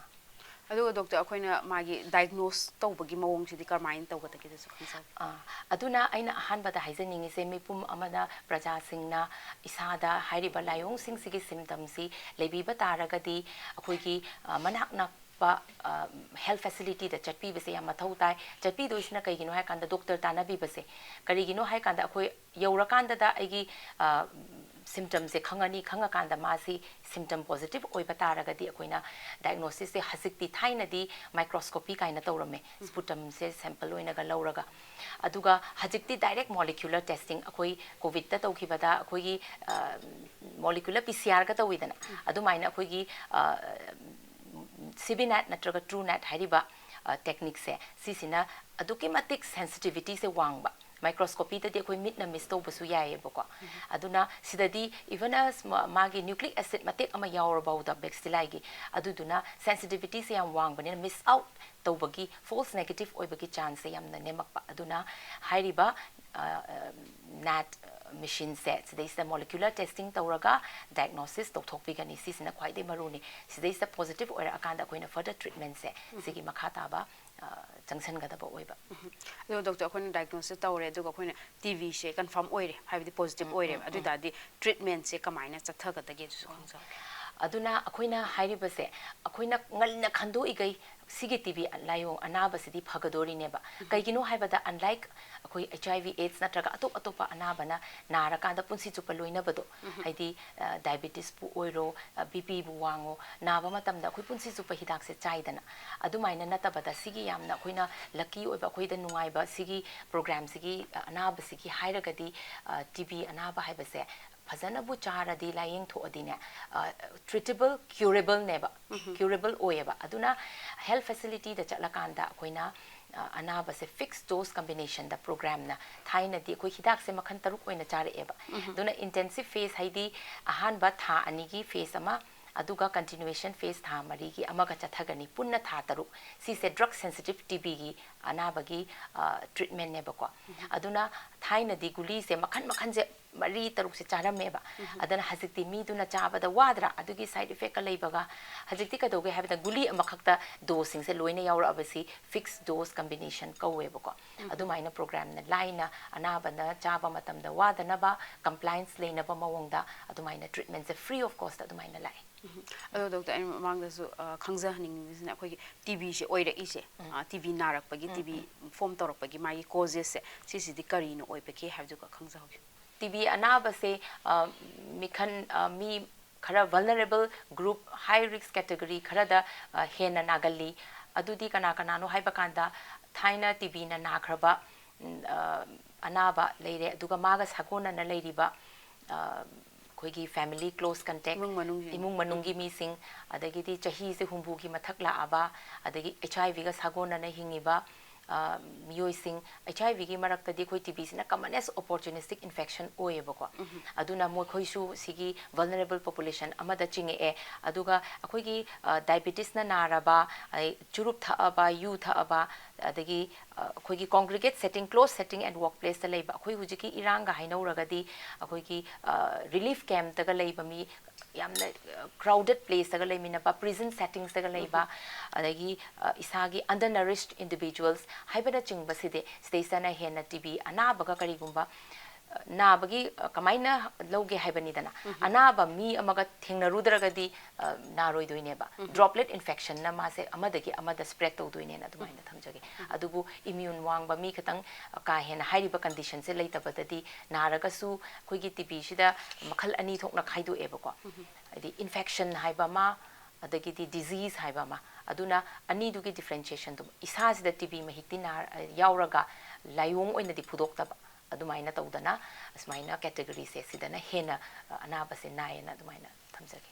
ꯑꯗꯨꯒ ꯗꯣꯛꯇꯔ, ꯑꯩꯈꯣꯏꯅ ꯃꯥꯒꯤ ꯗꯥꯏꯒꯅꯣꯁ ꯇꯧꯕꯒꯤ ꯃꯑꯣꯡꯁꯤꯗꯤ ꯀꯔꯝꯍꯥꯏꯅ ꯇꯧꯒꯗꯒꯦꯗꯨꯁꯨ ꯈꯪꯖꯒꯦ꯫ ꯑ, ꯑꯗꯨꯅ ꯑꯩꯅ ꯑꯍꯥꯟꯕꯗ ꯍꯥꯏꯖꯅꯤꯡꯉꯤꯁꯦ, ꯃꯤꯄꯨꯝ ꯑꯃꯅ, ꯄ꯭ꯔꯖꯥꯁꯤꯡꯅ ꯏꯁꯥꯗ ꯍꯥꯏꯔꯤꯕ ꯂꯥꯏꯑꯣꯡꯁꯤꯡꯁꯤꯒꯤ ꯁꯤꯝꯇꯝꯁꯤ ꯂꯩꯕꯤꯕ ꯇꯥꯔꯒꯗꯤ, ꯑꯩꯈꯣꯏꯒꯤ, ꯑ, ꯃꯅꯥꯛ ꯅꯛ-, ꯄ, ꯑ, ꯍꯦꯜꯊ ꯐꯦꯁꯤꯂꯤꯇꯤꯗ ꯆꯠꯄꯤꯕꯁꯦ ꯌꯥꯝ ꯃꯊꯧ ꯇꯥꯏ꯫ ꯆꯠꯄꯤꯗꯣꯏꯁꯤꯅ ꯀꯩꯒꯤꯅꯣ ꯍꯥꯏ ꯀꯥꯟꯗ, ꯗꯣꯛꯇꯔ ꯇꯥꯟꯅꯕꯤꯕꯁꯦ꯫ ꯀꯔꯤꯒꯤꯅꯣ ꯍꯥꯏ ꯀꯥꯟꯗ, ꯑꯩꯈꯣꯏ ꯌꯧꯔꯀꯥꯟꯗꯗ ꯑꯩꯒꯤ, ꯑ, ꯁꯤꯝꯇꯝꯁꯦ ꯈꯪꯉꯅꯤ, ꯈꯪꯉꯀꯥꯟꯗ ꯃꯥꯁꯤ ꯁꯤꯝꯇꯝ ꯄꯣꯖꯤꯇꯤꯚ ꯑꯣꯏꯕ ꯇꯥꯔꯒꯗꯤ ꯑꯩꯈꯣꯏꯅ ꯗꯥꯏꯒꯅꯣꯁꯤꯁꯁꯦ, ꯍꯧꯖꯤꯛꯇꯤ, ꯊꯥꯏꯅꯗꯤ ꯃꯥꯏꯀ꯭ꯔꯣꯁꯀꯣꯄꯤ ꯀꯥꯏꯅ ꯇꯧꯔꯝꯃꯦ, ꯁ꯭ꯄꯨꯇꯝꯁꯦ ꯁꯦꯝꯄꯜ ꯑꯣꯏꯅꯒ ꯂꯧꯔꯒ꯫ ꯑꯗꯨꯒ ꯍꯧꯖꯤꯛꯇꯤ ꯗꯥꯏꯔꯦꯛ ꯃꯣꯂꯤꯀ꯭ꯌꯨꯂꯔ ꯇꯦꯁꯇꯤꯡ, ꯑꯩꯈꯣꯏ ꯀꯣꯚꯤꯗꯇ ꯇꯧꯈꯤꯕꯗ ꯑꯩꯈꯣꯏꯒꯤ, ꯑ, ꯃꯣꯂꯤꯀ꯭ꯌꯨꯂꯔ ꯄꯤ ꯁꯤ ꯑꯥꯔꯒ ꯇꯧꯋꯤꯗꯅ, ꯑꯗꯨꯃꯥꯏꯅ ꯑꯩꯈꯣꯏꯒꯤ, ꯑ, CBNAT ꯅꯠꯇ꯭ꯔꯒ TrueNAT ꯍꯥꯏꯔꯤꯕ ꯇꯦꯛꯅꯤꯛꯁꯦ, ꯁꯤꯁꯤꯅ ꯑꯗꯨꯛꯀꯤ ꯃꯇꯤꯛ ꯁꯦꯟꯁꯤꯇꯤꯚꯤꯇꯤꯁꯦ ꯋꯥꯡꯕ꯫ ꯃꯥꯏꯀ꯭ꯔꯣꯁꯀꯣꯄꯤꯗꯗꯤ ꯑꯩꯈꯣꯏ ꯃꯤꯠꯅ ꯃꯤꯁ ꯇꯧꯕꯁꯨ ꯌꯥꯏꯌꯦꯕꯀꯣ꯫ ꯑꯗꯨꯅ ꯁꯤꯗꯗꯤ ꯏꯚꯟ ꯑꯁ ꯃꯥꯒꯤ ꯅ꯭ꯌꯨꯀ꯭ꯂꯤꯛ ꯑꯦꯁꯤꯠ ꯃꯇꯦꯛ ꯑꯃ ꯌꯥꯎꯔꯕꯧꯗ ꯕꯦꯛꯁꯤꯂꯥꯏꯒꯤ, ꯑꯗꯨꯗꯨꯅ ꯁꯦꯟꯁꯤꯇꯤꯚꯤꯇꯤꯁꯦ ꯌꯥꯝ ꯋꯥꯡꯕꯅꯤꯅ ꯃꯤꯁ ꯑꯥꯎꯠ ꯇꯧꯕꯒꯤ, ꯐꯣꯜꯁ ꯅꯦꯒꯦꯇꯤꯚ ꯑꯣꯏꯕꯒꯤ ꯆꯥꯟꯁꯁꯦ ꯌꯥꯝꯅ ꯅꯦꯝꯃꯛꯄ꯫ ꯑꯗꯨꯅ ꯍꯥꯏꯔꯤꯕ ꯅꯦꯠ ꯃꯦꯁꯤꯟꯁꯦ ꯁꯤꯗꯩꯁꯤꯗ ꯃꯣꯂꯤꯀ꯭ꯌꯨꯂꯔ ꯇꯦꯁꯇꯤꯡ ꯇꯧꯔꯒ ꯗꯥꯏꯒꯅꯣꯁꯤꯁ ꯇꯧꯊꯣꯛꯄꯤꯒꯅꯤ꯫ ꯁꯤꯁꯤꯅ ꯈ꯭ꯋꯥꯏꯗꯒꯤ ꯃꯔꯨꯅꯤ꯫ ꯁꯤꯗꯩꯁꯤꯗ ꯄꯣꯖꯤꯇꯤꯚ ꯑꯣꯏꯔꯛꯑꯀꯥꯟꯗ ꯑꯩꯈꯣꯏꯅ ꯐꯔꯗꯔ ꯇ꯭ꯔꯤꯠꯃꯦꯟꯁꯦ ꯁꯤꯒꯤ ꯃꯈꯥ ꯇꯥꯕ ꯆꯪꯁꯤꯟꯒꯗꯕ ꯑꯣꯏꯕ꯫ ꯑꯗꯣ ꯗꯣꯛꯇꯔ, ꯑꯩꯈꯣꯏꯅ ꯗꯥꯏꯒꯅꯣꯁꯤꯁ ꯇꯧꯔꯦ, ꯑꯗꯨꯒ ꯑꯩꯈꯣꯏꯅ TBꯁꯦ ꯀꯟꯐꯥꯔꯝ ꯑꯣꯏꯔꯦ, ꯍꯥꯏꯕꯗꯤ ꯄꯣꯖꯤꯇꯤꯚ ꯑꯣꯏꯔꯦꯕ, ꯑꯗꯨ ꯑꯣꯏ ꯇꯥꯔꯗꯤ ꯇ꯭ꯔꯤꯠꯃꯦꯟꯁꯦ ꯀꯃꯥꯏꯅ ꯆꯠꯊꯒꯗꯒꯦ, ꯑꯗꯨꯁꯨ ꯈꯪꯖꯍꯧꯒꯦ꯫ ꯑꯗꯨꯅ ꯑꯩꯈꯣꯏꯅ ꯍꯥꯏꯔꯤꯕꯁꯦ, ꯑꯩꯈꯣꯏꯅ ꯉꯟꯅ ꯈꯟꯗꯣꯛꯏꯈꯩ ꯁꯤꯒꯤ TB ꯂꯥꯏꯑꯣꯡ ꯑꯅꯥꯕꯁꯤꯗꯤ ꯐꯒꯗꯣꯔꯤꯅꯦꯕ꯫ ꯀꯩꯒꯤꯅꯣ ꯍꯥꯏꯕꯗ, unlike ꯑꯩꯈꯣꯏ HIV AIDS ꯅꯠꯇ꯭ꯔꯒ ꯑꯇꯣꯞ ꯑꯇꯣꯞꯄ ꯑꯅꯥꯕꯅ ꯅꯥꯔꯀꯥꯟꯗ ꯄꯨꯟꯁꯤ ꯆꯨꯞꯄ ꯂꯣꯏꯅꯕꯗꯣ, ꯍꯥꯏꯗꯤ ꯗꯥꯏꯕꯤꯇꯤꯁꯄꯨ ꯑꯣꯏꯔꯣ, BPꯕꯨ ꯋꯥꯡꯉꯣ, ꯅꯥꯕ ꯃꯇꯝꯗ ꯑꯩꯈꯣꯏ ꯄꯨꯟꯁꯤ ꯆꯨꯞꯄ ꯍꯤꯗꯥꯛꯁꯦ ꯆꯥꯏꯗꯅ꯫ ꯑꯗꯨꯃꯥꯏꯅ ꯅꯠꯇꯕꯗ, ꯁꯤꯒꯤ ꯌꯥꯝꯅ ꯑꯩꯈꯣꯏꯅ ꯂꯛꯀꯤ ꯑꯣꯏꯕ, ꯑꯩꯈꯣꯏꯗ ꯅꯨꯡꯉꯥꯏꯕ ꯁꯤꯒꯤ ꯄ꯭ꯔꯣꯒ꯭ꯔꯥꯝꯁꯤꯒꯤ ꯑꯅꯥꯕꯁꯤꯒꯤ ꯍꯥꯏꯔꯒꯗꯤ, TB ꯑꯅꯥꯕ ꯍꯥꯏꯕꯁꯦ ꯐꯖꯅꯕꯨ ꯆꯥꯔꯗꯤ, ꯂꯥꯏꯌꯦꯡ ꯊꯣꯛꯑꯗꯤꯅꯦ, treatable, curableꯅꯦꯕ, curable ꯑꯣꯏꯌꯦꯕ꯫ ꯑꯗꯨꯅ ꯍꯦꯜꯊ ꯐꯦꯁꯤꯂꯤꯇꯤꯗ ꯆꯠꯂꯀꯥꯟꯗ ꯑꯩꯈꯣꯏꯅ ꯑꯅꯥꯕꯁꯦ ꯐꯤꯛꯁ ꯗꯣꯁ ꯀꯝꯕꯤꯅꯦꯁꯟꯗ ꯄ꯭ꯔꯣꯒ꯭ꯔꯥꯝꯅ, ꯊꯥꯏꯅꯗꯤ ꯑꯩꯈꯣꯏ ꯍꯤꯗꯥꯛꯁꯦ ꯃꯈꯜ ꯇꯔꯨꯛ ꯑꯣꯏꯅ ꯆꯥꯔꯛꯑꯦꯕ꯫ ꯑꯗꯨꯅ ꯏꯟꯇꯦꯟꯁꯤꯚ ꯐꯦꯁ ꯍꯥꯏꯗꯤ ꯑꯍꯥꯟꯕ ꯊꯥ ꯑꯅꯤꯒꯤ ꯐꯦꯁ ꯑꯃ, ꯑꯗꯨꯒ ꯀꯟꯇꯤꯅ꯭ꯌꯨꯑꯦꯁꯟ ꯐꯦꯁ ꯊꯥ ꯃꯔꯤꯒꯤ ꯑꯃꯒ ꯆꯠꯊꯒꯅꯤ, ꯄꯨꯟꯅ ꯊꯥ ꯇꯔꯨꯛ꯫ ꯁꯤꯁꯦ ꯗ꯭ꯔꯒ ꯁꯦꯟꯁꯤꯇꯤꯚ TBꯒꯤ ꯑꯅꯥꯕꯒꯤ ꯇ꯭ꯔꯤꯠꯃꯦꯟꯅꯦꯕꯀꯣ꯫ ꯑꯗꯨꯅ ꯊꯥꯏꯅꯗꯤ ꯒꯨꯂꯤꯁꯦ ꯃꯈꯜ ꯃꯈꯜꯁꯦ ꯃꯔꯤ ꯇꯔꯨꯛꯁꯦ ꯆꯥꯔꯝꯃꯦꯕ꯫ ꯑꯗꯨꯅ ꯍꯧꯖꯤꯛꯇꯤ ꯃꯤꯗꯨꯅ ꯆꯥꯕꯗ ꯋꯥꯗ꯭ꯔꯥ, ꯑꯗꯨꯒꯤ ꯁꯥꯏꯠ ꯏꯐꯦꯛꯀ ꯂꯩꯕꯒ꯫ ꯍꯧꯖꯤꯛꯇꯤ ꯀꯩꯗꯧꯒꯦ ꯍꯥꯏꯕꯗ, ꯒꯨꯂꯤ ꯑꯃꯈꯛꯇ ꯗꯣꯁꯁꯤꯡꯁꯦ ꯂꯣꯏꯅ ꯌꯥꯎꯔꯛꯑꯕꯁꯤ ꯐꯤꯛꯁ ꯗꯣꯁ ꯀꯝꯕꯤꯅꯦꯁꯟ ꯀꯧꯋꯦꯕꯀꯣ꯫ ꯑꯗꯨꯃꯥꯏꯅ ꯄ꯭ꯔꯣꯒ꯭ꯔꯥꯝꯅ ꯂꯥꯏꯅ ꯑꯅꯥꯕꯅ ꯆꯥꯕ ꯃꯇꯝꯗ ꯋꯥꯗꯅꯕ, ꯀꯝꯄ꯭ꯂꯥꯏꯟꯁ ꯂꯩꯅꯕ ꯃꯑꯣꯡꯗ ꯑꯗꯨꯃꯥꯏꯅ ꯇ꯭ꯔꯤꯠꯃꯦꯟꯁꯦ ꯐ꯭ꯔꯤ ꯑꯣꯐ ꯀꯣꯁꯇ ꯑꯗꯨꯃꯥꯏꯅ ꯂꯥꯛꯑꯦ꯫ ꯑꯗꯣ ꯗꯣꯛꯇꯔ, ꯑꯩꯅ ꯃꯃꯥꯡꯗꯁꯨ ꯈꯪꯖꯍꯟꯅꯤꯡꯉꯤꯁꯤꯅ, ꯑꯩꯈꯣꯏꯒꯤ TBꯁꯦ ꯑꯣꯏꯔꯛꯏꯁꯦ, TB ꯅꯥꯔꯛꯄꯒꯤ, TB ꯐꯣꯝ ꯇꯧꯔꯛꯄꯒꯤ ꯃꯥꯒꯤ ꯀꯣꯖꯦꯁꯁꯦ, ꯁꯤꯁꯤꯗꯤ ꯀꯔꯤꯅ ꯑꯣꯏꯕꯒꯦ ꯍꯥꯏꯕꯗꯨꯒ ꯈꯪꯖꯍꯧꯒꯦ꯫ TB ꯑꯅꯥꯕꯁꯦ ꯃꯤꯈꯜ, ꯃꯤ ꯈꯔ ꯚꯜꯅꯔꯦꯕꯜ ꯒ꯭ꯔꯨꯞ, ꯍꯥꯏ ꯔꯤꯁꯛ ꯀꯦꯇꯦꯒꯣꯔꯤ ꯈꯔꯗ ꯍꯦꯟꯅ ꯅꯥꯒꯜꯂꯤ꯫ ꯑꯗꯨꯗꯤ ꯀꯅꯥ ꯀꯅꯥꯅꯣ ꯍꯥꯏꯕ ꯀꯥꯟꯗ, ꯊꯥꯏꯅ TBꯅ ꯅꯥꯈ꯭ꯔꯕ ꯑꯅꯥꯕ ꯂꯩꯔꯦ, ꯑꯗꯨꯒ ꯃꯥꯒ ꯁꯥꯒꯣꯟꯅꯅ ꯂꯩꯔꯤꯕ ꯑꯩꯈꯣꯏꯒꯤ family close contact, ꯏꯃꯨꯡ ꯃꯅꯨꯡꯒꯤ ꯏꯃꯨꯡ ꯃꯅꯨꯡꯒꯤ ꯃꯤꯁꯤꯡ, ꯑꯗꯒꯤꯗꯤ ꯆꯍꯤꯁꯦ ꯍꯨꯝꯐꯨꯒꯤ ꯃꯊꯛ ꯂꯥꯛꯑꯕ, ꯑꯗꯒꯤ H I V ꯒ ꯁꯥꯒꯣꯟꯅꯅ ꯍꯤꯡꯉꯤꯕ, ꯑ, ꯃꯤꯑꯣꯏꯁꯤꯡ, H I V ꯒꯤ ꯃꯔꯛꯇꯗꯤ ꯑꯩꯈꯣꯏ T B ꯁꯤꯅ commonest opportunistic infection ꯑꯣꯏꯌꯦꯕꯀꯣ꯫ ꯑꯗꯨꯅ ꯃꯈꯣꯏꯁꯨ ꯁꯤꯒꯤ vulnerable population ꯑꯃꯗ ꯆꯤꯡꯉꯛꯑꯦ꯫ ꯑꯗꯨꯒ ꯑꯩꯈꯣꯏꯒꯤ, ꯑ, diabetes ꯅ ꯅꯥꯔꯕ, ꯑꯗꯩ ꯆꯨꯔꯨꯞ ꯊꯛꯑꯕ, ꯌꯨ ꯊꯛꯑꯕ, ꯑꯗꯒꯤ, ꯑ, ꯑꯩꯈꯣꯏꯒꯤ congregate setting, close setting and workplace ꯇ ꯂꯩꯕ, ꯑꯩꯈꯣꯏ ꯍꯧꯖꯤꯛꯀꯤ ꯏꯔꯥꯡꯒ ꯍꯥꯏꯅꯧꯔꯒꯗꯤ ꯑꯩꯈꯣꯏꯒꯤ, ꯑ, relief camp ꯇꯒ ꯂꯩꯕ ꯃꯤ, ꯌꯥꯝꯅ, ꯑ, crowded place ꯇꯒ ꯂꯩꯃꯤꯟꯅꯕ, prison settings ꯇꯒ ꯂꯩꯕ, ꯑꯗꯒꯤ, ꯑ, ꯏꯁꯥꯒꯤ undernourished individuals ꯍꯥꯏꯕꯅꯆꯤꯡꯕꯁꯤꯗꯤ ꯁꯤꯗꯩꯁꯤꯗꯅ ꯍꯦꯟꯅ T B ꯑꯅꯥꯕꯒ ꯀꯔꯤꯒꯨꯝꯕ, ꯑ, ꯅꯥꯕꯒꯤ, ꯑ, ꯀꯃꯥꯏꯅ ꯂꯧꯒꯦ ꯍꯥꯏꯕꯅꯤꯗꯅ꯫ ꯑꯅꯥꯕ ꯃꯤ ꯑꯃꯒ ꯊꯦꯡꯅꯔꯨꯗ꯭ꯔꯒꯗꯤ, ꯑ, ꯅꯥꯔꯣꯏꯗꯣꯏꯅꯦꯕ꯫ Droplet infection ꯅ ꯃꯥꯁꯦ ꯑꯃꯗꯒꯤ ꯑꯃꯗ spread ꯇꯧꯗꯣꯏꯅꯦꯅ ꯑꯗꯨꯃꯥꯏꯅ ꯊꯝꯖꯒꯦ꯫ ꯑꯗꯨꯕꯨ immune ꯋꯥꯡꯕ ꯃꯤ ꯈꯇꯪ, ꯑ, ꯀꯥ ꯍꯦꯟꯅ ꯍꯥꯏꯔꯤꯕ condition ꯁꯦ ꯂꯩꯇꯕꯗꯗꯤ ꯅꯥꯔꯒꯁꯨ ꯑꯩꯈꯣꯏꯒꯤ T B ꯁꯤꯗ ꯃꯈꯜ ꯑꯅꯤ ꯊꯣꯛꯅ ꯈꯥꯏꯗꯣꯛꯑꯦꯕꯀꯣ꯫ ꯍꯥꯏꯗꯤ infection ꯍꯥꯏꯕ ꯑꯃ, ꯑꯗꯒꯤꯗꯤ disease ꯍꯥꯏꯕ ꯑꯃ꯫ ꯑꯗꯨꯅ ꯑꯅꯤꯗꯨꯒꯤ differentiation ꯗꯨ, ꯏꯁꯥꯁꯤꯗ T B ꯃꯍꯤꯛꯇꯤ ꯅꯥ-, ꯌꯥꯎꯔꯒ ꯂꯥꯏꯑꯣꯡ ꯑꯣꯏꯅꯗꯤ ꯐꯨꯗꯣꯛꯇꯕ, ꯑꯗꯨꯃꯥꯏꯅ ꯇꯧꯗꯅ ꯑꯁꯨꯃꯥꯏꯅ category ꯁꯦ ꯁꯤꯗꯅ ꯍꯦꯟꯅ, ꯑ, ꯑꯅꯥꯕꯁꯦ ꯅꯥꯏꯌꯦꯅ ꯑꯗꯨꯃꯥꯏꯅ ꯊꯝꯖꯒꯦ꯫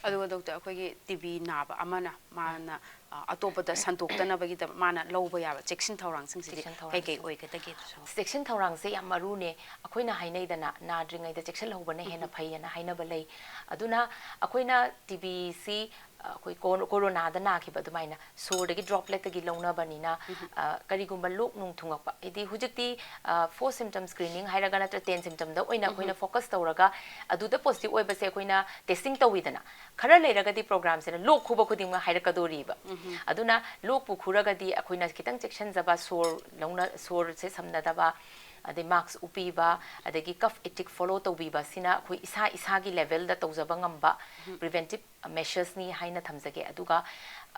ꯑꯗꯨꯒ doctor, ꯑꯩꯈꯣꯏꯒꯤ T B ꯅꯥꯕ ꯑꯃꯅ ꯃꯥꯅ, ꯑ, ꯑꯇꯣꯞꯄꯗ ꯁꯟꯗꯣꯛꯇꯅꯕꯒꯤꯗꯃꯛ ꯃꯥꯅ ꯂꯧꯕ ꯌꯥꯕ ꯆꯦꯛꯁꯤꯟ ꯊꯧꯔꯥꯡꯁꯤꯡꯁꯤꯗꯤ ꯆꯦꯛꯁꯤꯟ ꯊꯧꯔꯥꯡꯁꯦ꯫ ꯀꯩꯀꯩ ꯑꯣꯏꯒꯗꯒꯦ ꯑꯗꯨꯁꯨ? ꯆꯦꯛꯁꯤꯟ ꯊꯧꯔꯥꯡꯁꯦ ꯌꯥꯝ ꯃꯔꯨꯅꯦ꯫ ꯑꯩꯈꯣꯏꯅ ꯍꯥꯏꯅꯩꯗꯅ, ꯅꯥꯗ꯭ꯔꯤꯉꯩꯗ ꯆꯦꯛꯁꯤꯜꯍꯧꯕꯅ ꯍꯦꯟꯅ ꯐꯩꯌꯦꯅ ꯍꯥꯏꯅꯕ ꯂꯩ꯫ ꯑꯗꯨꯅ ꯑꯩꯈꯣꯏꯅ T B ꯁꯤ, ꯑ, ꯑꯩꯈꯣꯏ ꯀꯣ-, ꯀꯣꯔꯣꯅꯥꯗ ꯅꯥꯈꯤꯕ ꯑꯗꯨꯃꯥꯏꯅ ꯁꯣꯔꯗꯒꯤ droplet ꯇꯒꯤ ꯂꯧꯅꯕꯅꯤꯅ, ꯑ, ꯀꯔꯤꯒꯨꯝꯕ ꯂꯣꯛ ꯅꯨꯡ ꯊꯨꯡꯉꯛꯄ, ꯍꯥꯏꯗꯤ ꯍꯧꯖꯤꯛꯇꯤ, ꯑ, four symptom screening ꯍꯥꯏꯔꯒ ꯅꯠꯇ꯭ꯔ ten symptom ꯗ ꯑꯣꯏꯅ ꯑꯩꯈꯣꯏꯅ focus ꯇꯧꯔꯒ ꯑꯗꯨꯗ positive ꯑꯣꯏꯕꯁꯦ ꯑꯩꯈꯣꯏꯅ testing ꯇꯧꯋꯤꯗꯅ, ꯈꯔ ꯂꯩꯔꯒꯗꯤ program ꯁꯤꯅ ꯂꯣꯛ ꯈꯨꯕ ꯈꯨꯗꯤꯡꯃꯛ ꯍꯥꯏꯔꯛꯀꯗꯣꯔꯤꯕ꯫ ꯑꯗꯨꯅ ꯂꯣꯛꯄꯨ ꯈꯨꯔꯒꯗꯤ ꯑꯩꯈꯣꯏꯅ ꯈꯤꯇꯪ ꯆꯦꯛꯁꯤꯟꯖꯕ, ꯁꯣꯔ ꯂꯧꯅ-, ꯁꯣꯔꯁꯦ ꯁꯝꯅꯗꯕ, ꯑꯗꯩ mask ꯎꯞꯄꯤꯕ, ꯑꯗꯒꯤ cough etiquette follow ꯇꯧꯕꯤꯕ, ꯁꯤꯅ ꯑꯩꯈꯣꯏ ꯏꯁꯥ ꯏꯁꯥꯒꯤ level ꯗ ꯇꯧꯖꯕ ꯉꯝꯕ preventive measures ꯅꯤ ꯍꯥꯏꯅ ꯊꯝꯖꯒꯦ꯫ ꯑꯗꯨꯒ,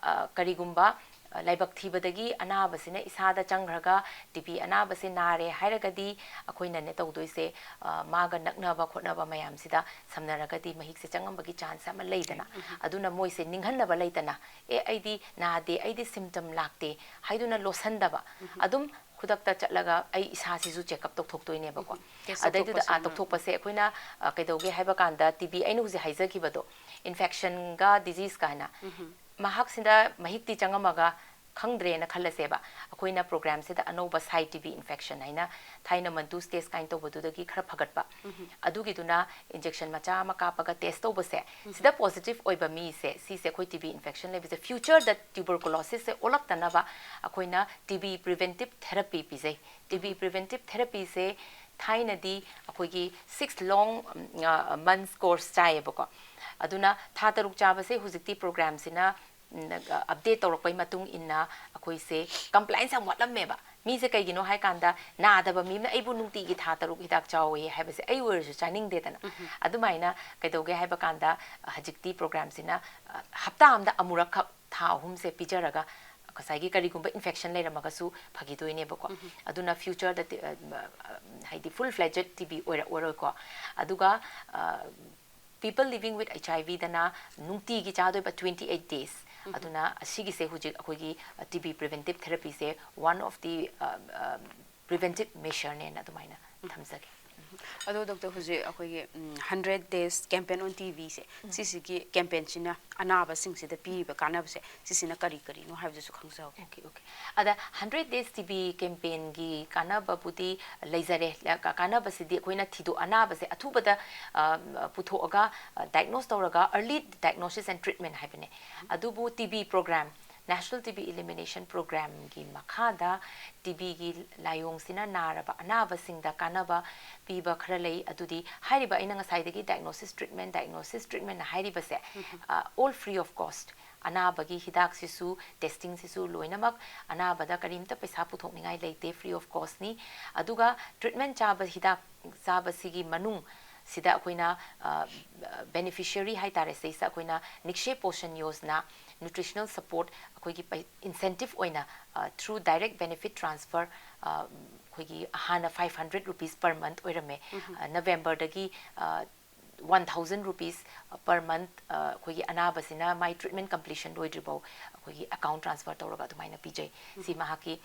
ꯑ, ꯀꯔꯤꯒꯨꯝꯕ, ꯑ, ꯂꯥꯏꯕꯛ ꯊꯤꯕꯗꯒꯤ ꯑꯅꯥꯕꯁꯤꯅ ꯏꯁꯥꯗ ꯆꯪꯈ꯭ꯔꯒ T B ꯑꯅꯥꯕꯁꯦ ꯅꯥꯔꯦ ꯍꯥꯏꯔꯒꯗꯤ ꯑꯩꯈꯣꯏꯅꯅꯦ ꯇꯧꯗꯣꯏꯁꯦ, ꯑ, ꯃꯥꯒ ꯅꯛꯅꯕ ꯈꯣꯠꯅꯕ ꯃꯌꯥꯝꯁꯤꯗ ꯁꯝꯅꯔꯒꯗꯤ ꯃꯍꯤꯛꯁꯦ ꯆꯪꯉꯝꯕꯒꯤ chance ꯑꯃ ꯂꯩꯗꯅ꯫ ꯑꯗꯨꯅ ꯃꯣꯏꯁꯦ ꯅꯤꯡꯍꯟꯅꯕ ꯂꯩꯇꯅ, "ꯑꯦ, ꯑꯩꯗꯤ ꯅꯥꯗꯦ, ꯑꯩꯗꯤ symptom ꯂꯥꯛꯇꯦ" ꯍꯥꯏꯗꯨꯅ ꯂꯣꯠꯁꯟꯗꯕ, ꯑꯗꯨꯝ ꯈꯨꯗꯛꯇ ꯆꯠꯂꯒ ꯑꯩ ꯏꯁꯥꯁꯤꯁꯨ ꯆꯦꯛꯑꯞ ꯇꯧꯊꯣꯛꯇꯣꯏꯅꯦꯕꯀꯣ꯫ Test ꯑꯗꯩꯗꯨꯗ ꯇꯧꯊꯣꯛꯄꯁꯦ, ꯑꯥ, ꯎꯝ꯫ ꯇꯧꯊꯣꯛꯄꯁꯦ ꯑꯩꯈꯣꯏꯅ, ꯑ, ꯀꯩꯗꯧꯒꯦ ꯍꯥꯏꯕ ꯀꯥꯟꯗ, ꯇꯤ ꯕꯤ ꯑꯩꯅ ꯍꯧꯖꯤꯛ ꯍꯥꯏꯖꯈꯤꯕꯗꯣ, ꯏꯟꯐꯦꯛꯁꯟꯒ ꯗꯤꯖꯤꯖꯀ ꯍꯥꯏꯅ, ꯃꯍꯥꯛꯁꯤꯗ ꯃꯍꯤꯛꯇꯤ ꯆꯪꯉꯝꯃꯒ ꯈꯪꯗ꯭ꯔꯦꯅ ꯈꯜꯂꯁꯦꯕ, ꯑꯩꯈꯣꯏꯅ ꯄ꯭ꯔꯣꯒ꯭ꯔꯥꯝꯁꯤꯗ ꯑꯅꯧꯕ ꯁꯥꯏ ꯇꯤ ꯕꯤ ꯏꯟꯐꯦꯛꯁꯟ ꯍꯥꯏꯅ ꯊꯥꯏꯅ ꯃꯟꯇꯨꯁ ꯇꯦꯁ ꯀꯥꯏꯅ ꯇꯧꯕꯗꯨꯗꯒꯤ ꯈꯔ ꯐꯒꯠꯄ, ꯑꯗꯨꯒꯤꯗꯨꯅ ꯏꯟꯖꯦꯛꯁꯟ ꯃꯆꯥ ꯑꯃ ꯀꯥꯞꯄꯒ ꯇꯦꯁ ꯇꯧꯕꯁꯦ, ꯁꯤꯗ ꯄꯣꯖꯤꯇꯤꯚ ꯑꯣꯏꯕ ꯃꯤꯁꯦ, ꯁꯤꯁꯦ ꯑꯩꯈꯣꯏ ꯇꯤ ꯕꯤ ꯏꯟꯐꯦꯛꯁꯟ ꯂꯩꯕꯁꯦ, ꯐ꯭ꯌꯨꯆꯔꯗ ꯇ꯭ꯌꯨꯕꯔꯀꯨꯂꯣꯁꯤꯁꯁꯦ ꯑꯣꯜꯂꯛꯇꯅꯕ ꯑꯩꯈꯣꯏꯅ ꯇꯤ ꯕꯤ ꯄ꯭ꯔꯤꯚꯦꯟꯇꯤꯞ ꯊꯦꯔꯥꯄꯤ ꯄꯤꯖꯩ꯫ ꯇꯤ ꯕꯤ ꯄ꯭ꯔꯤꯚꯦꯟꯇꯤꯞ ꯊꯦꯔꯥꯄꯤꯁꯦ ꯊꯥꯏꯅꯗꯤ ꯑꯩꯈꯣꯏꯒꯤ ꯁꯤꯛꯁ ꯂꯣꯡ ꯃꯟꯁ ꯀꯣꯔꯁ ꯆꯥꯏꯌꯦꯕꯀꯣ꯫ ꯑꯗꯨꯅ ꯊꯥ ꯇꯔꯨꯛ ꯆꯥꯕꯁꯦ ꯍꯧꯖꯤꯛꯇꯤ ꯄ꯭ꯔꯣꯒ꯭ꯔꯥꯝꯁꯤꯅ ꯑꯞꯗꯦꯠ ꯇꯧꯔꯛꯄꯩ ꯃꯇꯨꯡ ꯏꯟꯅ ꯑꯩꯈꯣꯏꯁꯦ ꯀꯝꯄ꯭ꯂꯥꯏꯟꯁ ꯌꯥꯝ ꯋꯥꯠꯂꯝꯃꯦꯕ꯫ ꯃꯤꯁꯦ ꯀꯩꯒꯤꯅꯣ ꯍꯥꯏꯀꯥꯟꯗ, ꯅꯥꯗꯕ ꯃꯤ ꯑꯃꯅ ꯑꯩꯕꯨ ꯅꯨꯡꯇꯤꯒꯤ ꯊꯥ ꯇꯔꯨꯛ ꯍꯤꯗꯥꯛ ꯆꯥꯎꯋꯦ ꯍꯥꯏꯕꯁꯦ ꯑꯩ ꯑꯣꯏꯔꯁꯨ ꯆꯥꯅꯤꯡꯗꯦꯗꯅ꯫ ꯑꯗꯨꯃꯥꯏꯅ ꯀꯩꯗꯧꯒꯦ ꯍꯥꯏꯕ ꯀꯥꯟꯗ, ꯍꯧꯖꯤꯛꯇꯤ ꯄ꯭ꯔꯣꯒ꯭ꯔꯥꯝꯁꯤꯅ, ꯑ, ꯍꯞꯇꯥ ꯑꯃꯗ ꯑꯃꯨꯔꯛꯈꯛ ꯊꯥ ꯑꯍꯨꯝꯁꯦ ꯄꯤꯖꯔꯒ, ꯉꯁꯥꯏꯒꯤ ꯀꯔꯤꯒꯨꯝꯕ ꯏꯟꯐꯦꯛꯁꯟ ꯂꯩꯔꯝꯃꯒꯁꯨ ꯐꯈꯤꯗꯣꯏꯅꯦꯕꯀꯣ꯫ ꯑꯗꯨꯅ ꯐ꯭ꯌꯨꯆꯔꯗ ꯇꯤ-, ꯑ, ꯃ-, ꯑ, ꯍꯥꯏꯗꯤ ꯐꯨꯜ ꯐ꯭ꯂꯦꯖꯦꯗ ꯇꯤ ꯕꯤ ꯑꯣꯏꯔꯛꯑꯔꯣꯏꯀꯣ꯫ ꯑꯗꯨꯒ, ꯑ, people living with H I ꯚꯤꯗꯅ ꯅꯨꯡꯇꯤꯒꯤ ꯆꯥꯗꯣꯏꯕ ꯇ꯭ꯋꯦꯟꯇꯤ ꯑꯩꯠ ꯗꯦꯖ꯫ ꯑꯗꯨꯅ ꯑꯁꯤꯒꯤꯁꯦ ꯍꯧꯖꯤꯛ ꯑꯩꯈꯣꯏꯒꯤ ꯇꯤ ꯕꯤ ꯄ꯭ꯔꯤꯚꯦꯟꯇꯤꯞ ꯊꯦꯔꯥꯄꯤꯁꯦ ꯋꯥꯟ ꯑꯣꯐ ꯗꯤ ꯄ꯭ꯔꯤꯚꯦꯟꯇꯤꯞ ꯃꯦꯁꯔꯅꯦꯅ ꯑꯗꯨꯃꯥꯏꯅ ꯊꯝꯖꯒꯦ꯫ ꯑꯗꯣ ꯗꯣꯛꯇꯔ, ꯍꯧꯖꯤꯛ ꯑꯩꯈꯣꯏꯒꯤ hundred days campaign on T ꯕꯤꯁꯦ, ꯁꯤꯁꯤꯒꯤ ꯀꯦꯝꯄꯦꯟꯁꯤꯅ ꯑꯅꯥꯕꯁꯤꯡꯁꯤꯗ ꯄꯤꯔꯤꯕ ꯀꯥꯟꯅꯕꯁꯦ, ꯁꯤꯁꯤꯅ ꯀꯔꯤ ꯀꯔꯤꯅꯣ ꯍꯥꯏꯕꯗꯨꯁꯨ ꯈꯪꯖꯍꯧꯒꯦ꯫ Okay, okay. ꯑꯗ ꯍꯟꯗ꯭ꯔꯦꯠ ꯗꯦꯖ ꯇꯤ ꯕꯤ ꯀꯦꯝꯄꯦꯟꯒꯤ ꯀꯥꯟꯅꯕꯕꯨꯗꯤ ꯂꯩꯖꯔꯦ꯫ ꯀ-, ꯀꯥꯟꯅꯕꯁꯤꯗꯤ ꯑꯩꯈꯣꯏꯅ ꯊꯤꯗꯣꯛ-, ꯑꯅꯥꯕꯁꯦ ꯑꯊꯨꯕꯗ, ꯑ, ꯄꯨꯊꯣꯛꯑꯒ, ꯑ, ꯗꯥꯏꯒꯅꯣꯁ ꯇꯧꯔꯒ, early diagnosis and treatment ꯍꯥꯏꯕꯅꯦ꯫ ꯑꯗꯨꯕꯨ T B program, national T B elimination ꯄ꯭ꯔꯣꯒ꯭ꯔꯥꯝꯒꯤ ꯃꯈꯥꯗ ꯇꯤ ꯕꯤꯒꯤ ꯂꯥꯏꯑꯣꯡꯁꯤꯅ ꯅꯥꯔꯕ ꯑꯅꯥꯕꯁꯤꯡꯗ ꯀꯥꯟꯅꯕ ꯄꯤꯕ ꯈꯔ ꯂꯩ꯫ ꯑꯗꯨꯗꯤ ꯍꯥꯏꯔꯤꯕ ꯑꯩꯅ ꯉꯁꯥꯏꯗꯒꯤ diagnosis treatment, diagnosis treatment ꯍꯥꯏꯔꯤꯕꯁꯦ, ꯑ, all free of cost꯫ ꯑꯅꯥꯕꯒꯤ ꯍꯤꯗꯥꯛꯁꯤꯁꯨ, ꯇꯦꯁꯇꯤꯡꯁꯤꯁꯨ ꯂꯣꯏꯅꯃꯛ ꯑꯅꯥꯕꯗ ꯀꯔꯤꯝꯇ ꯄꯩꯁꯥ ꯄꯨꯊꯣꯛꯅꯤꯡꯉꯥꯏ ꯂꯩꯇꯦ, free of costꯅꯤ꯫ ꯑꯗꯨꯒ ꯇ꯭ꯔꯤꯠꯃꯦꯟ ꯆꯥꯕ, ꯍꯤꯗꯥꯛ ꯆꯥꯕꯁꯤꯒꯤ ꯃꯅꯨꯡ ꯁꯤꯗ ꯑꯩꯈꯣꯏꯅ, ꯑ, beneficiary ꯍꯥꯏꯇꯥꯔꯦ, ꯁꯤꯁꯦ ꯑꯩꯈꯣꯏꯅ ꯅꯤꯛꯁꯦ ꯄꯣꯁꯟ ꯌꯣꯖꯅꯥ nutritional support ꯑꯩꯈꯣꯏꯒꯤ ꯄꯩ-, incentive ꯑꯣꯏꯅ, ꯑ, through direct benefit transfer, ꯑ, ꯑꯩꯈꯣꯏꯒꯤ ꯍꯥꯟꯅ five hundred rupees per month ꯑꯣꯏꯔꯝꯃꯦ꯫ ꯑ, ꯅꯕꯦꯝꯕꯔꯗꯒꯤ, ꯑ, one thousand rupees per month, ꯑ, ꯑꯩꯈꯣꯏꯒꯤ ꯑꯅꯥꯕꯁꯤꯅ ꯃꯥꯏ treatment completion ꯂꯣꯏꯗ꯭ꯔꯤꯐꯥꯎ ꯑꯩꯈꯣꯏ ꯑꯩꯈꯣꯏꯒꯤ account transfer ꯇꯧꯔꯒ ꯑꯗꯨꯃꯥꯏꯅ ꯄꯤꯖꯩ꯫ ꯁꯤ ꯃꯍꯥꯛꯀꯤ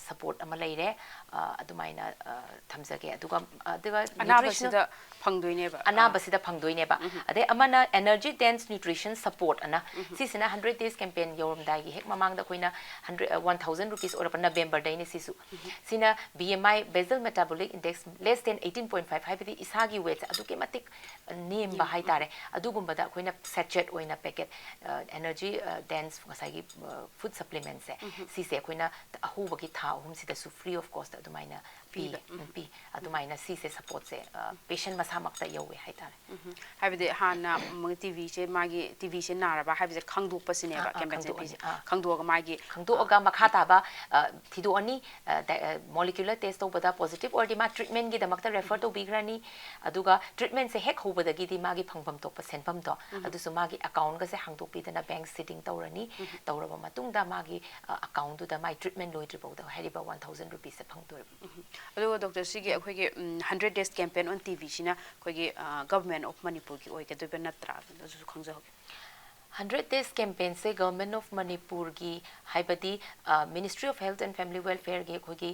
ꯁꯄꯣꯔꯠ ꯑꯃ ꯂꯩꯔꯦ꯫ ꯑ, ꯑꯗꯨꯃꯥꯏꯅ ꯑ, ꯊꯝꯖꯒꯦ꯫ ꯑꯗꯨꯒ ꯑꯗꯨꯒ nutritional ꯑꯅꯥꯕꯁꯤꯗ ꯐꯪꯗꯣꯏꯅꯦꯕ꯫ ꯑꯥ. ꯑꯅꯥꯕꯁꯤꯗ ꯐꯪꯗꯣꯏꯅꯦꯕ꯫ ꯑꯗꯩ ꯑꯃꯅ energy dense nutrition support ꯑꯅ, ꯁꯤꯁꯤꯅ hundred days campaign ꯌꯧꯔꯝꯗꯥꯏꯒꯤ ꯍꯦꯛ ꯃꯃꯥꯡꯗ ꯑꯩꯈꯣꯏꯅ hundred, one thousand rupees ꯑꯣꯏꯔꯛꯄ November ꯗꯩꯅꯦ ꯁꯤꯁꯨ꯫ ꯁꯤꯅ B M I, basal metabolic index, less than eighteen point five, ꯍꯥꯏꯕꯗꯤ ꯏꯁꯥꯒꯤ weight ꯑꯗꯨꯛꯀꯤ ꯃꯇꯤꯛ ꯅꯦꯝꯕ ꯍꯥꯏꯇꯥꯔꯦ꯫ ꯑꯗꯨꯒꯨꯝꯕꯗ ꯑꯩꯈꯣꯏꯅ sachet ꯑꯣꯏꯅ packet, energy dense ꯉꯁꯥꯏꯒꯤ food supplementꯁꯦ, ꯁꯤꯁꯦ ꯑꯩꯈꯣꯏꯅ ꯑꯍꯧꯕꯒꯤ ꯊꯥ ꯑꯍꯨꯝꯁꯤꯗꯁꯨ free of cost ꯑꯗꯨꯃꯥꯏꯅ ꯄꯤ꯫ ꯄꯤꯕ꯫ ꯎꯝ, ꯄꯤ꯫ ꯑꯗꯨꯃꯥꯏꯅ ꯁꯤꯁꯦ supportꯁꯦ patient ꯃꯁꯥꯃꯛꯇ ꯌꯧꯋꯦ ꯍꯥꯏꯇꯥꯔꯦ꯫ ꯎꯝ꯫ ꯍꯥꯏꯕꯗꯤ ꯍꯥꯟꯅ ꯃꯣꯏ TBꯁꯦ, ꯃꯥꯒꯤ TBꯁꯦ ꯅꯥꯔꯕ ꯍꯥꯏꯕꯁꯦ ꯈꯪꯗꯣꯛꯄꯁꯤꯅꯦꯕ ꯑꯥ, ꯑꯥ, campaign ꯈꯪꯗꯣꯛꯑꯅꯤ꯫ ꯄꯤꯁꯦ꯫ ꯑꯥ꯫ ꯈꯪꯗꯣꯛꯑꯒ ꯃꯥꯒꯤ ꯈꯪꯗꯣꯛꯑꯒ ꯃꯈꯥ ꯇꯥꯕ ꯑ, ꯊꯤꯗꯣꯛꯑꯅꯤ꯫ ꯑ, ꯗ-, ꯑ, molecular test ꯇꯧꯕꯗ positive ꯑꯣꯏꯔꯗꯤ ꯃꯥ treatmentꯒꯤꯗꯃꯛꯇ refer ꯇꯧꯕꯤꯈ꯭ꯔꯅꯤ꯫ ꯑꯗꯨꯒ treatmentꯁꯦ ꯍꯦꯛ ꯍꯧꯕꯗꯒꯤꯗꯤ ꯃꯥꯒꯤ ꯐꯪꯐꯝ ꯊꯣꯛꯄ ꯁꯦꯟꯐꯝꯗꯣ ꯑꯗꯨꯁꯨ ꯃꯥꯒꯤ accountꯒꯁꯦ ꯍꯥꯡꯗꯣꯛꯄꯤꯗꯅ bank seeding ꯇꯧꯔꯅꯤ꯫ ꯇꯧꯔꯕ ꯃꯇꯨꯡꯗ ꯃꯥꯒꯤ ꯑ, accountꯗꯨꯗ ꯃꯥꯒꯤ treatment ꯂꯣꯏꯗ꯭ꯔꯤꯐꯥꯎꯗ ꯍꯥꯏꯔꯤꯕ one thousand rupeesꯁꯦ ꯐꯪꯗꯣꯏꯕ꯫ ꯑꯗꯨꯒ doctor, ꯁꯤꯒꯤ ꯑꯩꯈꯣꯏꯒꯤ hundred days campaign on TBꯁꯤꯅ ꯑꯩꯈꯣꯏꯒꯤ Government of Manipurꯒꯤ ꯑꯣꯏꯒꯗꯣꯏꯕ ꯅꯠꯇ꯭ꯔꯥ? ꯑꯗꯨꯁꯨ ꯈꯪꯖꯍꯧꯒꯦ꯫ Hundred days campaignꯁꯦ Government of Manipurꯒꯤ, ꯍꯥꯏꯕꯗꯤ Ministry of Health and Family Welfareꯒꯤ ꯑꯩꯈꯣꯏꯒꯤ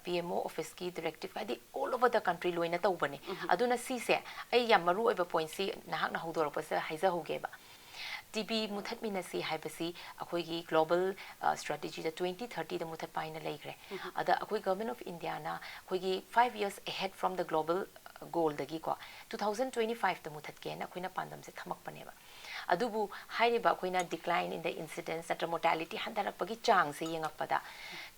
PMO officeꯀꯤ directive, ꯍꯥꯏꯗꯤ all over the country ꯂꯣꯏꯅ ꯇꯧꯕꯅꯦ꯫ ꯑꯗꯨꯅ ꯁꯤꯁꯦ ꯑꯩ ꯌꯥꯝ ꯃꯔꯨ ꯑꯣꯏꯕ pointꯁꯤ ꯅꯍꯥꯛꯅ ꯍꯧꯗꯣꯔꯛꯄꯁꯤꯗ ꯍꯥꯏꯖꯍꯧꯒꯦꯕ꯫ TB ꯃꯨꯊꯠꯃꯤꯟꯅꯁꯤ ꯍꯥꯏꯕꯁꯤ ꯑꯩꯈꯣꯏꯒꯤ global strategyꯗ twenty thirtyꯗ ꯃꯨꯊꯠꯄ ꯍꯥꯏꯅ ꯂꯩꯈ꯭ꯔꯦ꯫ ꯑꯗ ꯑꯩꯈꯣꯏ Government of Indiaꯅ ꯑꯩꯈꯣꯏꯒꯤ five years ahead from the global goalꯗꯒꯤꯀꯣ, two thousand twenty fiveꯇ ꯃꯨꯊꯠꯀꯦꯅ ꯑꯩꯈꯣꯏꯅ ꯄꯥꯟꯗꯝꯁꯦ ꯊꯝꯃꯛꯄꯅꯦꯕ꯫ ꯑꯗꯨꯕꯨ ꯍꯥꯏꯔꯤꯕ ꯑꯩꯈꯣꯏꯅ decline in the incidence ꯅꯠꯇ꯭ꯔ mortality ꯍꯟꯊꯔꯛꯄꯒꯤ ꯆꯥꯡꯁꯦ ꯌꯦꯡꯉꯛꯄꯗ,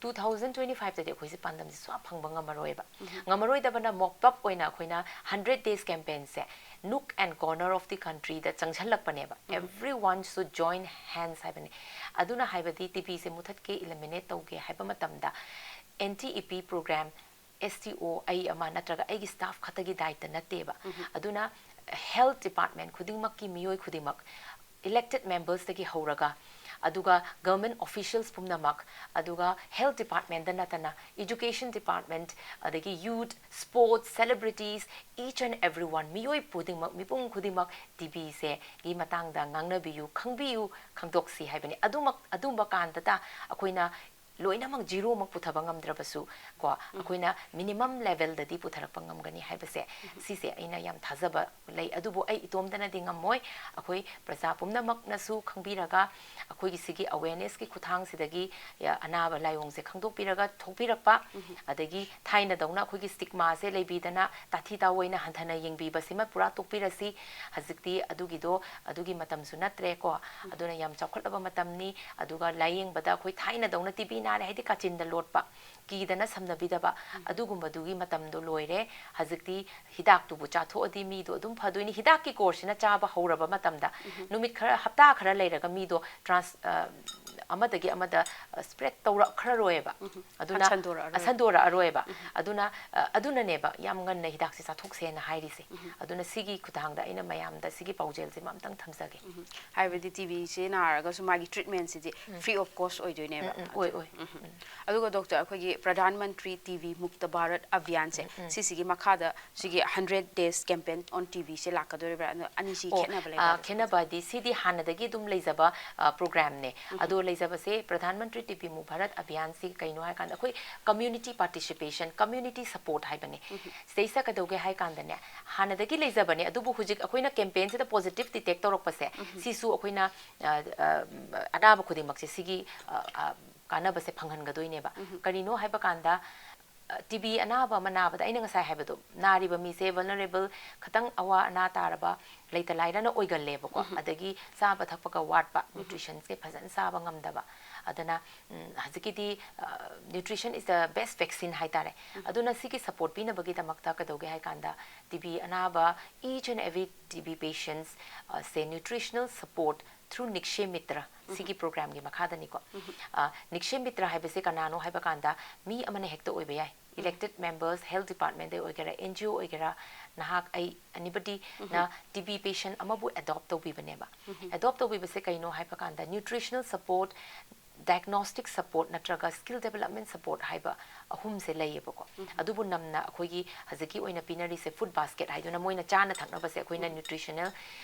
two thousand twenty fiveꯇꯗꯤ ꯑꯩꯈꯣꯏꯁꯦ ꯄꯥꯟꯗꯝꯁꯦ ꯁꯨꯡꯐꯪ ꯐꯪꯕ ꯉꯝꯃꯔꯣꯏꯕ꯫ ꯉꯝꯃꯔꯣꯏꯗꯕꯅ mop up ꯑꯣꯏꯅ ꯑꯩꯈꯣꯏꯅ hundred days campaignꯁꯦ nook and corner of the countryꯗ ꯆꯪꯁꯜꯂꯛꯄꯅꯦꯕ꯫ Everyone should join hands ꯍꯥꯏꯕꯅꯤ꯫ ꯑꯗꯨꯅ ꯍꯥꯏꯕꯗꯤ TBꯁꯦ ꯃꯨꯊꯠꯀꯦ, eliminate ꯇꯧꯒꯦ ꯍꯥꯏꯕ ꯃꯇꯝꯗ anti-E P program, STO ꯑꯩ ꯑꯃ ꯅꯠꯇ꯭ꯔꯒ ꯑꯩꯒꯤ staff ꯈꯛꯇꯒꯤ ꯗꯥꯏꯇ ꯅꯠꯇꯦꯕ꯫ ꯑꯗꯨꯅ health department ꯈꯨꯗꯤꯡꯃꯛꯀꯤ ꯃꯤꯑꯣꯏ ꯈꯨꯗꯤꯡꯃꯛ, elected membersꯇꯒꯤ ꯍꯧꯔꯒ ꯑꯗꯨꯒ government officials ꯄꯨꯝꯅꯃꯛ, ꯑꯗꯨꯒ health department ꯅꯠꯇꯅ education department, ꯑꯗꯒꯤ youth, sports, celebrities, each and everyone, ꯃꯤꯑꯣꯏ ꯈꯨꯗꯤꯡꯃꯛ, ꯃꯤꯄꯨꯝ ꯈꯨꯗꯤꯡꯃꯛ ꯇꯤꯕꯤꯁꯦ ꯒꯤ ꯃꯇꯥꯡꯗ ꯉꯥꯡꯅꯕꯤꯌꯨ, ꯈꯪꯕꯤꯌꯨ, ꯈꯪꯗꯣꯛꯁꯤ ꯍꯥꯏꯕꯅꯤ꯫ ꯑꯗꯨꯃꯛ, ꯑꯗꯨꯝꯕ ꯀꯥꯟꯗꯇ ꯑꯩꯈꯣꯏꯅ ꯂꯣꯏꯅꯃꯛ ꯖꯤꯔꯣꯃꯛ ꯄꯨꯊꯕ ꯉꯝꯗ꯭ꯔꯕꯁꯨ ꯀꯣ, ꯑꯩꯈꯣꯏꯅ minimum level ꯗꯗꯤ ꯄꯨꯊꯔꯛꯄ ꯉꯝꯒꯅꯤ ꯍꯥꯏꯕꯁꯦ, ꯁꯤꯁꯦ ꯑꯩꯅ ꯌꯥꯝ ꯊꯥꯖꯕ ꯂꯩ꯫ ꯑꯗꯨꯕꯨ ꯑꯩ ꯏꯇꯣꯝꯇꯅꯗꯤ ꯉꯝꯃꯣꯏ꯫ ꯑꯩꯈꯣꯏ ꯄ꯭ꯔꯖꯥ ꯄꯨꯝꯅꯃꯛꯅꯁꯨ ꯈꯪꯕꯤꯔꯒ, ꯑꯩꯈꯣꯏꯒꯤ ꯁꯤꯒꯤ awareness ꯀꯤ ꯈꯨꯠꯊꯥꯡꯁꯤꯗꯒꯤ, ꯑ, ꯑꯅꯥꯕ ꯂꯥꯏꯑꯣꯡꯁꯦ ꯈꯪꯗꯣꯛꯄꯤꯔꯒ ꯊꯣꯛꯄꯤꯔꯛꯄ, ꯑꯗꯒꯤ ꯊꯥꯏꯅꯗꯧꯅ ꯑꯩꯈꯣꯏꯒꯤ stigma ꯁꯦ ꯂꯩꯕꯤꯗꯅ ꯇꯥꯊꯤ ꯇꯥꯑꯣꯏꯅ ꯍꯟꯊꯅ ꯌꯦꯡꯕꯤꯕꯁꯤꯃ ꯄꯨꯔꯥ ꯇꯣꯛꯄꯤꯔꯁꯤ꯫ ꯍꯧꯖꯤꯛꯇꯤ ꯑꯗꯨꯒꯤꯗꯣ, ꯑꯗꯨꯒꯤ ꯃꯇꯝꯁꯨ ꯅꯠꯇ꯭ꯔꯦꯀꯣ꯫ ꯑꯗꯨꯅ ꯌꯥꯝ ꯆꯥꯎꯈꯠꯂꯕ ꯃꯇꯝꯅꯤ꯫ ꯑꯗꯨꯒ ꯂꯥꯏꯌꯦꯡꯕꯗ ꯑꯩꯈꯣꯏ ꯊꯥꯏꯅꯗꯧꯅ ꯇꯤꯕꯤ ꯅꯥꯔꯦ ꯍꯥꯏꯗꯤ ꯀꯥꯆꯤꯟꯗ ꯂꯣꯠꯄ, ꯀꯤꯗꯅ ꯁꯝꯅꯕꯤꯗꯕ, ꯑꯗꯨꯒꯨꯝꯕꯗꯨꯒꯤ ꯃꯇꯝꯗꯣ ꯂꯣꯏꯔꯦ꯫ ꯍꯧꯖꯤꯛꯇꯤ ꯍꯤꯗꯥꯛꯇꯨꯕꯨ ꯆꯥꯊꯣꯛꯑꯗꯤ ꯃꯤꯗꯣ ꯑꯗꯨꯝ ꯐꯗꯣꯏꯅꯤ꯫ ꯍꯤꯗꯥꯛꯀꯤ course ꯁꯤꯅ ꯆꯥꯕ ꯍꯧꯔꯕ ꯃꯇꯝꯗ, ꯅꯨꯃꯤꯠ ꯈꯔ, ꯍꯞꯇꯥ ꯈꯔ ꯂꯩꯔꯒ ꯃꯤꯗꯣ trans-, ꯑ, ꯑꯃꯗꯒꯤ ꯑꯃꯗ, ꯑ, spread ꯇꯧꯔꯛꯈ꯭ꯔꯔꯣꯏꯕ꯫ ꯑꯗꯨꯅ ꯁꯟꯗꯣꯔꯛꯑꯔꯣꯏ꯫ ꯁꯟꯗꯣꯔꯛꯑꯔꯣꯏꯕ꯫ ꯑꯗꯨꯅ, ꯑ, ꯑꯗꯨꯅꯅꯦꯕ ꯌꯥꯝ ꯉꯟꯅ ꯍꯤꯗꯥꯛꯁꯦ ꯆꯥꯊꯣꯛꯁꯦꯅ ꯍꯥꯏꯔꯤꯁꯦ꯫ ꯑꯗꯨꯅ ꯁꯤꯒꯤ ꯈꯨꯠꯊꯥꯡꯗ ꯑꯩꯅ ꯃꯌꯥꯝꯗ ꯁꯤꯒꯤ ꯄꯥꯎꯖꯦꯜꯁꯤꯃ ꯑꯝꯇꯪ ꯊꯝꯖꯒꯦ꯫ ꯎꯝ꯫ ꯍꯥꯏꯕꯗꯤ ꯇꯤꯕꯤꯁꯦ ꯅꯥꯔꯒꯁꯨ ꯃꯥꯒꯤ treatment CD free of cost ꯑꯣꯏꯗꯣꯏꯅꯦꯕ꯫ ꯎꯝ, ꯎꯝ, ꯑꯣꯏ, ꯑꯣꯏ꯫ ꯎꯝ꯫ ꯑꯗꯨꯒ doctor, ꯑꯩꯈꯣꯏꯒꯤ ꯄ꯭ꯔꯙꯥꯟ ꯃꯟꯇ꯭ꯔꯤ ꯇꯤꯕꯤ ꯃꯨꯛꯇ ꯚꯥꯔꯠ ꯑꯚꯤꯌꯥꯟꯁꯦ, ꯁꯤꯁꯤꯒꯤ ꯃꯈꯥꯗ ꯁꯤꯒꯤ hundred days campaign on ꯇꯤꯕꯤꯁꯦ ꯂꯥꯛꯀꯗꯣꯔꯤꯕ꯭ꯔꯥ? ꯑꯗꯣ ꯑꯅꯤꯁꯤ ꯑꯣ, ꯈꯦꯠꯅꯕ ꯑ, ꯂꯩꯕ꯭ꯔꯥ? ꯈꯦꯠꯅꯕꯗꯤ ꯁꯤꯗꯤ ꯍꯥꯟꯅꯗꯒꯤ ꯑꯗꯨꯝ ꯂꯩꯖꯕ, ꯑ, program ꯅꯦ꯫ ꯑꯗꯣ ꯂꯩꯖꯕꯁꯦ ꯄ꯭ꯔꯙꯥꯟ ꯃꯟꯇ꯭ꯔꯤ ꯇꯤꯕꯤ ꯃꯨꯛ ꯚꯥꯔꯠ ꯑꯚꯤꯌꯥꯟꯁꯤ ꯀꯩꯅꯣ ꯍꯥꯏꯀꯥꯟꯗ ꯑꯩꯈꯣꯏ community participation, community support ꯍꯥꯏꯕꯅꯦ꯫ ꯁꯤꯗꯩꯁꯤꯗ ꯀꯩꯗꯧꯒꯦ ꯍꯥꯏꯀꯥꯟꯗꯅꯦ, ꯍꯥꯟꯅꯗꯒꯤ ꯂꯩꯖꯕꯅꯦ, ꯑꯗꯨꯕꯨ ꯍꯧꯖꯤꯛ ꯑꯩꯈꯣꯏꯅ campaign ꯁꯤꯗ positive detect ꯇꯧꯔꯛꯄꯁꯦ, ꯁꯤꯁꯨ ꯑꯩꯈꯣꯏꯅ, ꯑ, ꯑ, ꯑꯅꯥꯕ ꯈꯨꯗꯤꯡꯃꯛꯁꯦ ꯁꯤꯒꯤ, ꯑ, ꯑ, ꯀꯥꯟꯅꯕꯁꯦ ꯐꯪꯍꯟꯒꯗꯣꯏꯅꯦꯕ꯫ ꯀꯔꯤꯅꯣ ꯍꯥꯏꯕ ꯀꯥꯟꯗ, ꯑ, ꯇꯤꯕꯤ ꯑꯅꯥꯕ ꯑꯃ ꯅꯥꯕꯗ, ꯑꯩꯅ ꯉꯁꯥꯏ ꯍꯥꯏꯕꯗꯣ, ꯅꯥꯔꯤꯕ ꯃꯤꯁꯦ vulnerable, ꯈꯇꯪ ꯑꯋꯥ ꯑꯅꯥ ꯇꯥꯔꯕ, ꯂꯩꯇ ꯂꯥꯏꯔꯅ ꯑꯣꯏꯒꯜꯂꯦꯕꯀꯣ꯫ ꯑꯗꯒꯤ ꯆꯥꯕ ꯊꯛꯄꯒ ꯋꯥꯠꯄ, nutrition ꯁꯦ ꯐꯖꯅ ꯆꯥꯕ ꯉꯝꯗꯕ꯫ ꯑꯗꯨꯅ, ꯎꯝ, ꯍꯧꯖꯤꯛꯀꯤꯗꯤ, ꯑ, nutrition is the best vaccine ꯍꯥꯏꯇꯥꯔꯦ꯫ ꯑꯗꯨꯅ ꯁꯤꯒꯤ support ꯄꯤꯅꯕꯒꯤꯗꯃꯛꯇ ꯀꯩꯗꯧꯒꯦ ꯍꯥꯏ ꯀꯥꯟꯗ, ꯇꯤꯕꯤ ꯑꯅꯥꯕ each and every TV patients, ꯑ, ꯁꯦ nutritional support through ꯅꯤꯛꯁꯦ ꯃꯤꯇ꯭ꯔ, ꯁꯤꯒꯤ program ꯒꯤ ꯃꯈꯥꯗꯅꯤꯀꯣ꯫ ꯑ, ꯅꯤꯛꯁꯦ ꯃꯤꯇ꯭ꯔ ꯍꯥꯏꯕꯁꯦ ꯀꯅꯥꯅꯣ ꯍꯥꯏꯕ ꯀꯥꯟꯗ, ꯃꯤ ꯑꯃꯅ ꯍꯦꯛꯇ ꯑꯣꯏꯕ ꯌꯥꯏ꯫ elected members, health department ꯑꯣꯏꯒꯦꯔꯥ, N G O ꯑꯣꯏꯒꯦꯔꯥ, ꯅꯍꯥꯛ, ꯑꯩ, anybody ꯅ T B patient ꯑꯃꯕꯨ adopt ꯇꯧꯕꯤꯕꯅꯦꯕ꯫ Adopt ꯇꯧꯕꯤꯕꯁꯦ ꯀꯩꯅꯣ ꯍꯥꯏꯕ ꯀꯥꯟꯗ nutritional support, diagnostic support ꯅꯠꯇ꯭ꯔꯒ skill development support ꯍꯥꯏꯕ ꯑꯍꯨꯝꯁꯦ ꯂꯩꯌꯦꯕꯀꯣ꯫ ꯑꯗꯨꯕꯨ ꯅꯝꯅ ꯑꯩꯈꯣꯏꯒꯤ ꯍꯧꯖꯤꯛꯀꯤ ꯑꯣꯏꯅ ꯄꯤꯅꯔꯤꯁꯦ food basket ꯍꯥꯏꯗꯨꯅ ꯃꯣꯏꯅ ꯆꯥꯅ ꯊꯛꯅꯕꯁꯦ ꯑꯩꯈꯣꯏꯅ nutritional,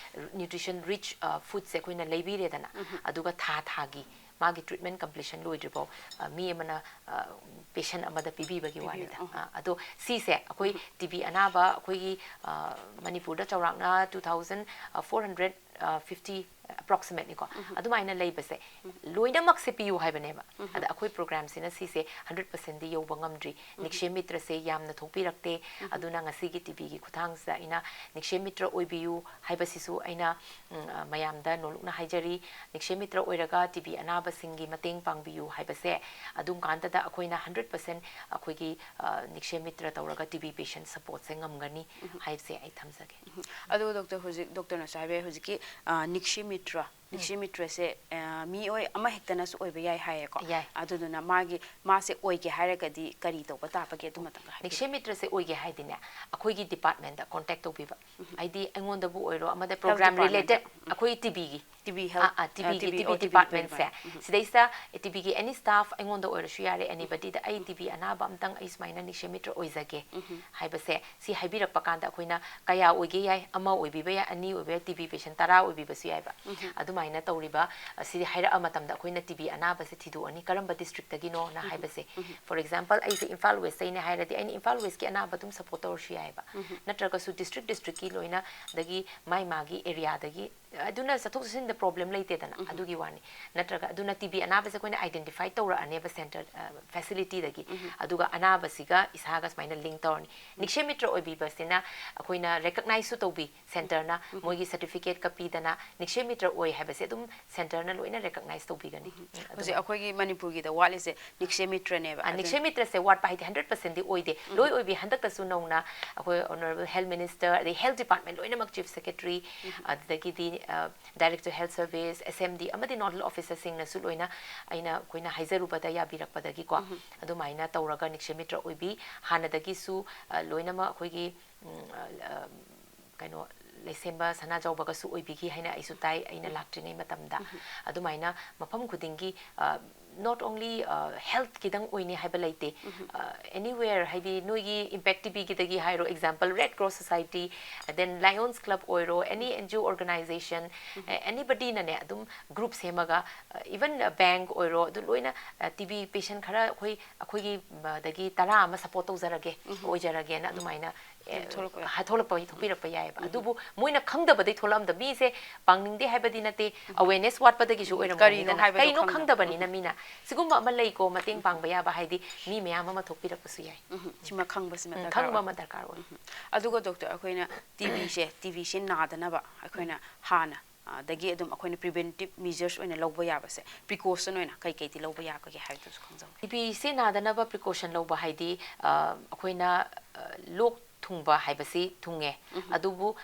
nutrition rich, ꯑ, foodꯁꯦ ꯑꯩꯈꯣꯏꯅ ꯂꯩꯕꯤꯔꯦꯗꯅ꯫ ꯑꯗꯨꯒ ꯊꯥ ꯊꯥꯒꯤ ꯃꯥꯒꯤ treatment completion ꯂꯣꯏꯗ꯭ꯔꯤꯐꯥꯎ, ꯑ, ꯃꯤ ꯑꯃꯅ, ꯑ, patient ꯑꯃꯗ ꯄꯤꯕꯤꯕꯒꯤ ꯋꯥꯅꯤꯗ꯫ ꯑ, ꯑꯗꯣ ꯁꯤꯁꯦ ꯑꯩꯈꯣꯏ T B ꯑꯅꯥꯕ ꯑꯩꯈꯣꯏꯒꯤ, ꯑ, ꯃꯅꯤꯄꯨꯔꯗ ꯆꯥꯎꯔꯥꯛꯅ two thousand four hundred fifty approximately ꯀꯣ, ꯑꯗꯨꯃꯥꯏꯅ ꯂꯩꯕꯁꯦ ꯂꯣꯏꯅꯃꯛꯁꯦ ꯄꯤꯌꯨ ꯍꯥꯏꯕꯅꯦꯕ꯫ ꯑꯗ ꯑꯩꯈꯣꯏ programꯁꯤꯅ ꯁꯤꯁꯦ hundred percentꯗꯤ ꯌꯧꯕ ꯉꯝꯗ꯭ꯔꯤ꯫ Nikshe Mitraꯁꯦ ꯌꯥꯝꯅ ꯊꯣꯛꯄꯤꯔꯛꯇꯦ꯫ ꯑꯗꯨꯅ ꯉꯁꯤꯒꯤ TBꯒꯤ ꯈꯨꯠꯊꯥꯡꯁꯤꯗ ꯑꯩꯅ Nikshe Mitra ꯑꯣꯏꯕꯤꯌꯨ ꯍꯥꯏꯕꯁꯤꯁꯨ ꯑꯩꯅ, ꯎꯝ, ꯑ, ꯃꯌꯥꯝꯗ ꯅꯣꯂꯨꯛꯅ ꯍꯥꯏꯖꯔꯤ꯫ Nikshe Mitra ꯑꯣꯏꯔꯒ TB ꯑꯅꯥꯕꯁꯤꯡꯒꯤ ꯃꯇꯦꯡ ꯄꯥꯡꯕꯤꯌꯨ ꯍꯥꯏꯕꯁꯦ ꯑꯗꯨꯝ ꯀꯥꯟꯗꯗ ꯑꯩꯈꯣꯏꯅ hundred percent ꯑꯩꯈꯣꯏꯒꯤ, ꯑ, Nikshe Mitra ꯇꯧꯔꯒ TB patient supportꯁꯦ ꯉꯝꯒꯅꯤ ꯍꯥꯏꯕꯁꯦ ꯑꯩ ꯊꯝꯖꯒꯦ꯫ ꯑꯗꯣ doctor, ꯍꯧꯖꯤꯛ doctorꯅꯁꯨ ꯍꯥꯏꯕꯤꯔꯦ, ꯍꯧꯖꯤꯛꯀꯤ, ꯑ, Nikshe Mitra, Nikshe Mitraꯁꯦ, ꯑ, ꯃꯤꯑꯣꯏ ꯑꯃꯍꯦꯛꯇꯅꯁꯨ ꯑꯣꯏꯕ ꯌꯥꯏ ꯍꯥꯏꯌꯦꯀꯣ꯫ ꯌꯥꯏ꯫ ꯑꯗꯨꯗꯨꯅ ꯃꯥꯒꯤ, ꯃꯥꯁꯦ ꯑꯣꯏꯒꯦ ꯍꯥꯏꯔꯒꯗꯤ ꯀꯔꯤ ꯇꯧꯕ ꯇꯥꯕꯒꯦ? ꯑꯗꯨꯃꯇꯪꯒ ꯍꯥꯏꯕꯤꯌꯨ꯫ Nikshe Mitraꯁꯦ ꯑꯣꯏꯒꯦ ꯍꯥꯏꯗꯤꯅꯦ, ꯑꯩꯈꯣꯏꯒꯤ departmentꯇ contact ꯇꯧꯕꯤꯕ꯫ ꯍꯥꯏꯗꯤ ꯑꯩꯉꯣꯟꯗꯕꯨ ꯑꯣꯏꯔꯣ, ꯑꯃꯗ program department. related ꯑꯩꯈꯣꯏ TBꯒꯤ, TB ꯑꯥ, health, ꯑꯥ, ꯑ, TBꯒꯤ, TB, TB ꯑꯣ, TB departmentꯁꯦ, department. ꯁꯤꯗꯩꯁꯤꯗ TBꯒꯤ any staff ꯑꯩꯉꯣꯟꯗ ꯑꯣꯏꯔꯁꯨ ꯌꯥꯔꯦ, anybodyꯗ ꯑꯩ TB ꯑꯅꯥꯕ ꯑꯝꯇꯪ ꯑꯩ ꯁꯨꯃꯥꯏꯅ Nikshe Mitra ꯑꯣꯏꯖꯒꯦ ꯍꯥꯏꯕꯁꯦ, ꯁꯤ ꯍꯥꯏꯕꯤꯔꯛꯄ ꯀꯥꯟꯗ ꯑꯩꯈꯣꯏꯅ ꯀꯌꯥ ꯑꯣꯏꯒꯦ ꯌꯥꯏ, ꯑꯃ ꯑꯣꯏꯕꯤꯕ ꯌꯥꯏ, ꯑꯅꯤ ꯑꯣꯏꯕ ꯌꯥꯏ, TB patient ꯇꯔꯥ ꯑꯣꯏꯕꯤꯕꯁꯨ ꯌꯥꯏꯕ꯫ ꯑꯗꯨꯃꯥꯏꯅ ꯇꯧꯔꯤꯕ, ꯑ, ꯁꯤꯗꯤ ꯍꯥꯏꯔꯛꯑ ꯃꯇꯝꯗ ꯑꯩꯈꯣꯏꯅ TB ꯑꯅꯥꯕꯁꯦ ꯊꯤꯗꯣꯛꯑꯅꯤ, ꯀꯔꯝꯕ districtꯇꯒꯤꯅꯣꯅ ꯍꯥꯏꯕꯁꯦ꯫ For example, ꯑꯩꯁꯦ ꯏꯝꯐꯥꯜ Westꯇꯩꯅꯦ ꯍꯥꯏꯔꯗꯤ ꯑꯩꯅ ꯏꯝꯐꯥꯜ Westꯀꯤ ꯑꯅꯥꯕ ꯑꯗꯨꯝ support ꯇꯧꯔꯁꯨ ꯌꯥꯏꯕ꯫ ꯅꯠꯇ꯭ꯔꯒꯁꯨ district districtꯀꯤ ꯂꯣꯏꯅ, ꯑꯗꯒꯤ ꯃꯥꯏ ꯃꯥꯒꯤ areaꯗꯒꯤ, ꯑꯗꯨꯅ ꯆꯠꯊꯣꯛ ꯆꯠꯁꯤꯟꯗ problem ꯂꯩꯇꯦꯗꯅ, ꯑꯗꯨꯒꯤ ꯋꯥꯅꯤ꯫ ꯅꯠꯇ꯭ꯔꯒ ꯑꯗꯨꯅ TB ꯑꯅꯥꯕꯁꯦ ꯑꯩꯈꯣꯏꯅ identify ꯇꯧꯔꯛꯑꯅꯦꯕ center, ꯑ, facilityꯗꯒꯤ꯫ ꯑꯗꯨꯒ ꯑꯅꯥꯕꯁꯤꯒ ꯏꯁꯥꯒ ꯁꯨꯃꯥꯏꯅ link ꯇꯧꯔꯅꯤ꯫ Nikshe Mitra ꯑꯣꯏꯕꯤꯕꯁꯤꯅ ꯑꯩꯈꯣꯏꯅ recognizeꯁꯨ ꯇꯧꯕꯤ, centreꯅ ꯃꯣꯏꯒꯤ certificateꯀ ꯄꯤꯗꯅ Nikshe Mitra ꯑꯣꯏ ꯍꯥꯏꯕꯁꯦ ꯑꯗꯨꯝ centreꯅ ꯂꯣꯏꯅ recognize ꯇꯧꯕꯤꯒꯅꯤ꯫ ꯎꯝ, ꯍꯧꯖꯤꯛ ꯑꯩꯈꯣꯏꯒꯤ ꯃꯅꯤꯄꯨꯔꯒꯤꯗ ꯋꯥꯠꯂꯤꯁꯦ Nikshe Mitraꯅꯦꯕ꯫ ꯑ, Nikshe Mitraꯁꯦ ꯋꯥꯠꯄ ꯍꯥꯏꯗꯤ hundred percentꯗꯤ ꯑꯣꯏꯗꯦ꯫ ꯂꯣꯏ ꯑꯣꯏꯕꯤ꯫ ꯍꯟꯗꯛꯇꯁꯨ ꯅꯧꯅ ꯑꯩꯈꯣꯏ honourable health minister, ꯑꯗꯩ health department ꯂꯣꯏꯅꯃꯛ, chief secretary, ꯑꯗꯨꯗꯒꯤꯗꯤ Director Health Service, S M D ꯑꯃꯗꯤ nodal officerꯁꯤꯡꯅꯁꯨ ꯂꯣꯏꯅ ꯑꯩꯅ, ꯑꯩꯈꯣꯏꯅ ꯍꯥꯏꯖꯔꯨꯕꯗ ꯌꯥꯕꯤꯔꯛꯄꯗꯒꯤꯀꯣ, ꯑꯗꯨꯃꯥꯏꯅ ꯇꯧꯔꯒ ꯅꯤꯛꯁꯦ ꯃꯤꯇ꯭ꯔ ꯑꯣꯏꯕꯤ ꯍꯥꯟꯅꯗꯒꯤꯁꯨ, ꯑ, ꯂꯣꯏꯅꯃꯛ ꯑꯩꯈꯣꯏꯒꯤ, ꯎꯝ, ꯑ, ꯑ, ꯀꯩꯅꯣ, ꯂꯩꯁꯦꯝꯕ ꯁꯅꯥꯖꯥꯎꯕꯒꯁꯨ ꯑꯣꯏꯕꯤꯈꯤ ꯍꯥꯏꯅ ꯑꯩꯁꯨ ꯇꯥꯏ, ꯑꯩꯅ ꯂꯥꯛꯇ꯭ꯔꯤꯉꯩ ꯃꯇꯝꯗ꯫ ꯑꯗꯨꯃꯥꯏꯅ ꯃꯐꯝ ꯈꯨꯗꯤꯡꯒꯤ, ꯑ, not only, ꯑ, health ꯈꯤꯇꯪ ꯑꯣꯏꯅꯤ ꯍꯥꯏꯕ ꯂꯩꯇꯦ꯫ ꯑ, anywhere, ꯍꯥꯏꯗꯤ ꯅꯣꯏꯒꯤ Impact TVꯒꯤꯗꯒꯤ ꯍꯥꯏꯔꯣ, example, Red Cross Society, then Lions Club ꯑꯣꯏꯔꯣ, any N G O organization, ꯑ, anybodyꯅꯅꯦ ꯑꯗꯨꯝ group ꯁꯦꯝꯃꯒ, ꯑ, even bank ꯑꯣꯏꯔꯣ, ꯑꯗꯨ ꯂꯣꯏꯅ, ꯑ, T B patient ꯈꯔ ꯑꯩꯈꯣꯏ, ꯑꯩꯈꯣꯏꯒꯤ, ꯑ, ꯗꯒꯤ ꯇꯔꯥ ꯑꯃ support ꯇꯧꯖꯔꯒꯦ, ꯑꯣꯏꯖꯔꯒꯦꯅ ꯑꯗꯨꯃꯥꯏꯅ, ꯑ, ꯑꯗꯨꯝ ꯊꯣꯛꯂꯛꯄ ꯌꯥꯏ꯫ ꯍꯥ-, ꯊꯣꯛꯂꯛꯄ, ꯊꯣꯛꯄꯤꯔꯛꯄ ꯌꯥꯏꯑꯕ꯫ ꯑꯗꯨꯕꯨ ꯃꯣꯏꯅ ꯈꯪꯗꯕꯗꯩ ꯊꯣꯛꯂꯛꯑꯝꯗ ꯃꯤꯁꯦ ꯄꯥꯡꯅꯤꯡꯗꯦ ꯍꯥꯏꯕꯗꯤ ꯅꯠꯇꯦ, awareness ꯋꯥꯠꯄꯗꯒꯤꯁꯨ ꯀꯔꯤꯅꯣ ꯑꯣꯏꯔꯝꯒꯅꯤꯗꯅ꯫ ꯍꯥꯏꯕꯗꯣ ꯀꯩꯅꯣ ꯈꯪꯗꯕ꯫ ꯈꯪꯗꯕꯅꯤꯅ ꯃꯤꯅ꯫ ꯁꯤꯒꯨꯝꯕ ꯑꯃ ꯂꯩꯀꯣ, ꯃꯇꯦꯡ ꯄꯥꯡꯕ ꯌꯥꯕ, ꯍꯥꯏꯗꯤ ꯃꯤ ꯃꯌꯥꯝ ꯑꯃ ꯊꯣꯛꯄꯤꯔꯛꯄꯁꯨ ꯌꯥꯏ꯫ ꯎꯝ, ꯁꯤꯃ ꯈꯪꯕꯁꯤꯃ ꯎꯝ, ꯗꯔꯀꯥꯔ ꯈꯪꯕ ꯑꯣꯏ꯫ ꯑꯃ ꯗꯔꯀꯥꯔ ꯑꯣꯏ꯫ ꯎꯝ꯫ ꯑꯗꯨꯒ doctor, ꯑꯩꯈꯣꯏꯅ T Bꯁꯦ, T Bꯁꯦ ꯅꯥꯗꯅꯕ ꯑꯩꯈꯣꯏꯅ ꯍꯥꯟꯅ, ꯑ, ꯗꯒꯤ ꯑꯗꯨꯝ ꯑꯩꯈꯣꯏꯅ preventive measures ꯑꯣꯏꯅ ꯂꯧꯕ ꯌꯥꯕꯁꯦ, precaution ꯑꯣꯏꯅ ꯀꯩ ꯀꯩꯗꯤ ꯂꯧꯕ ꯌꯥꯕꯒꯦ ꯍꯥꯏꯕꯗꯨꯁꯨ ꯈꯪꯖꯧ꯫ T Bꯁꯦ ꯅꯥꯗꯅꯕ precaution ꯂꯧꯕ ꯍꯥꯏꯗꯤ, ꯑ, ꯑꯩꯈꯣꯏꯅ, ꯑ, ꯂꯣꯛ ꯊꯨꯡꯕ ꯍꯥꯏꯕꯁꯤ ꯊꯨꯡꯉꯦ꯫ ꯑꯗꯨꯕꯨ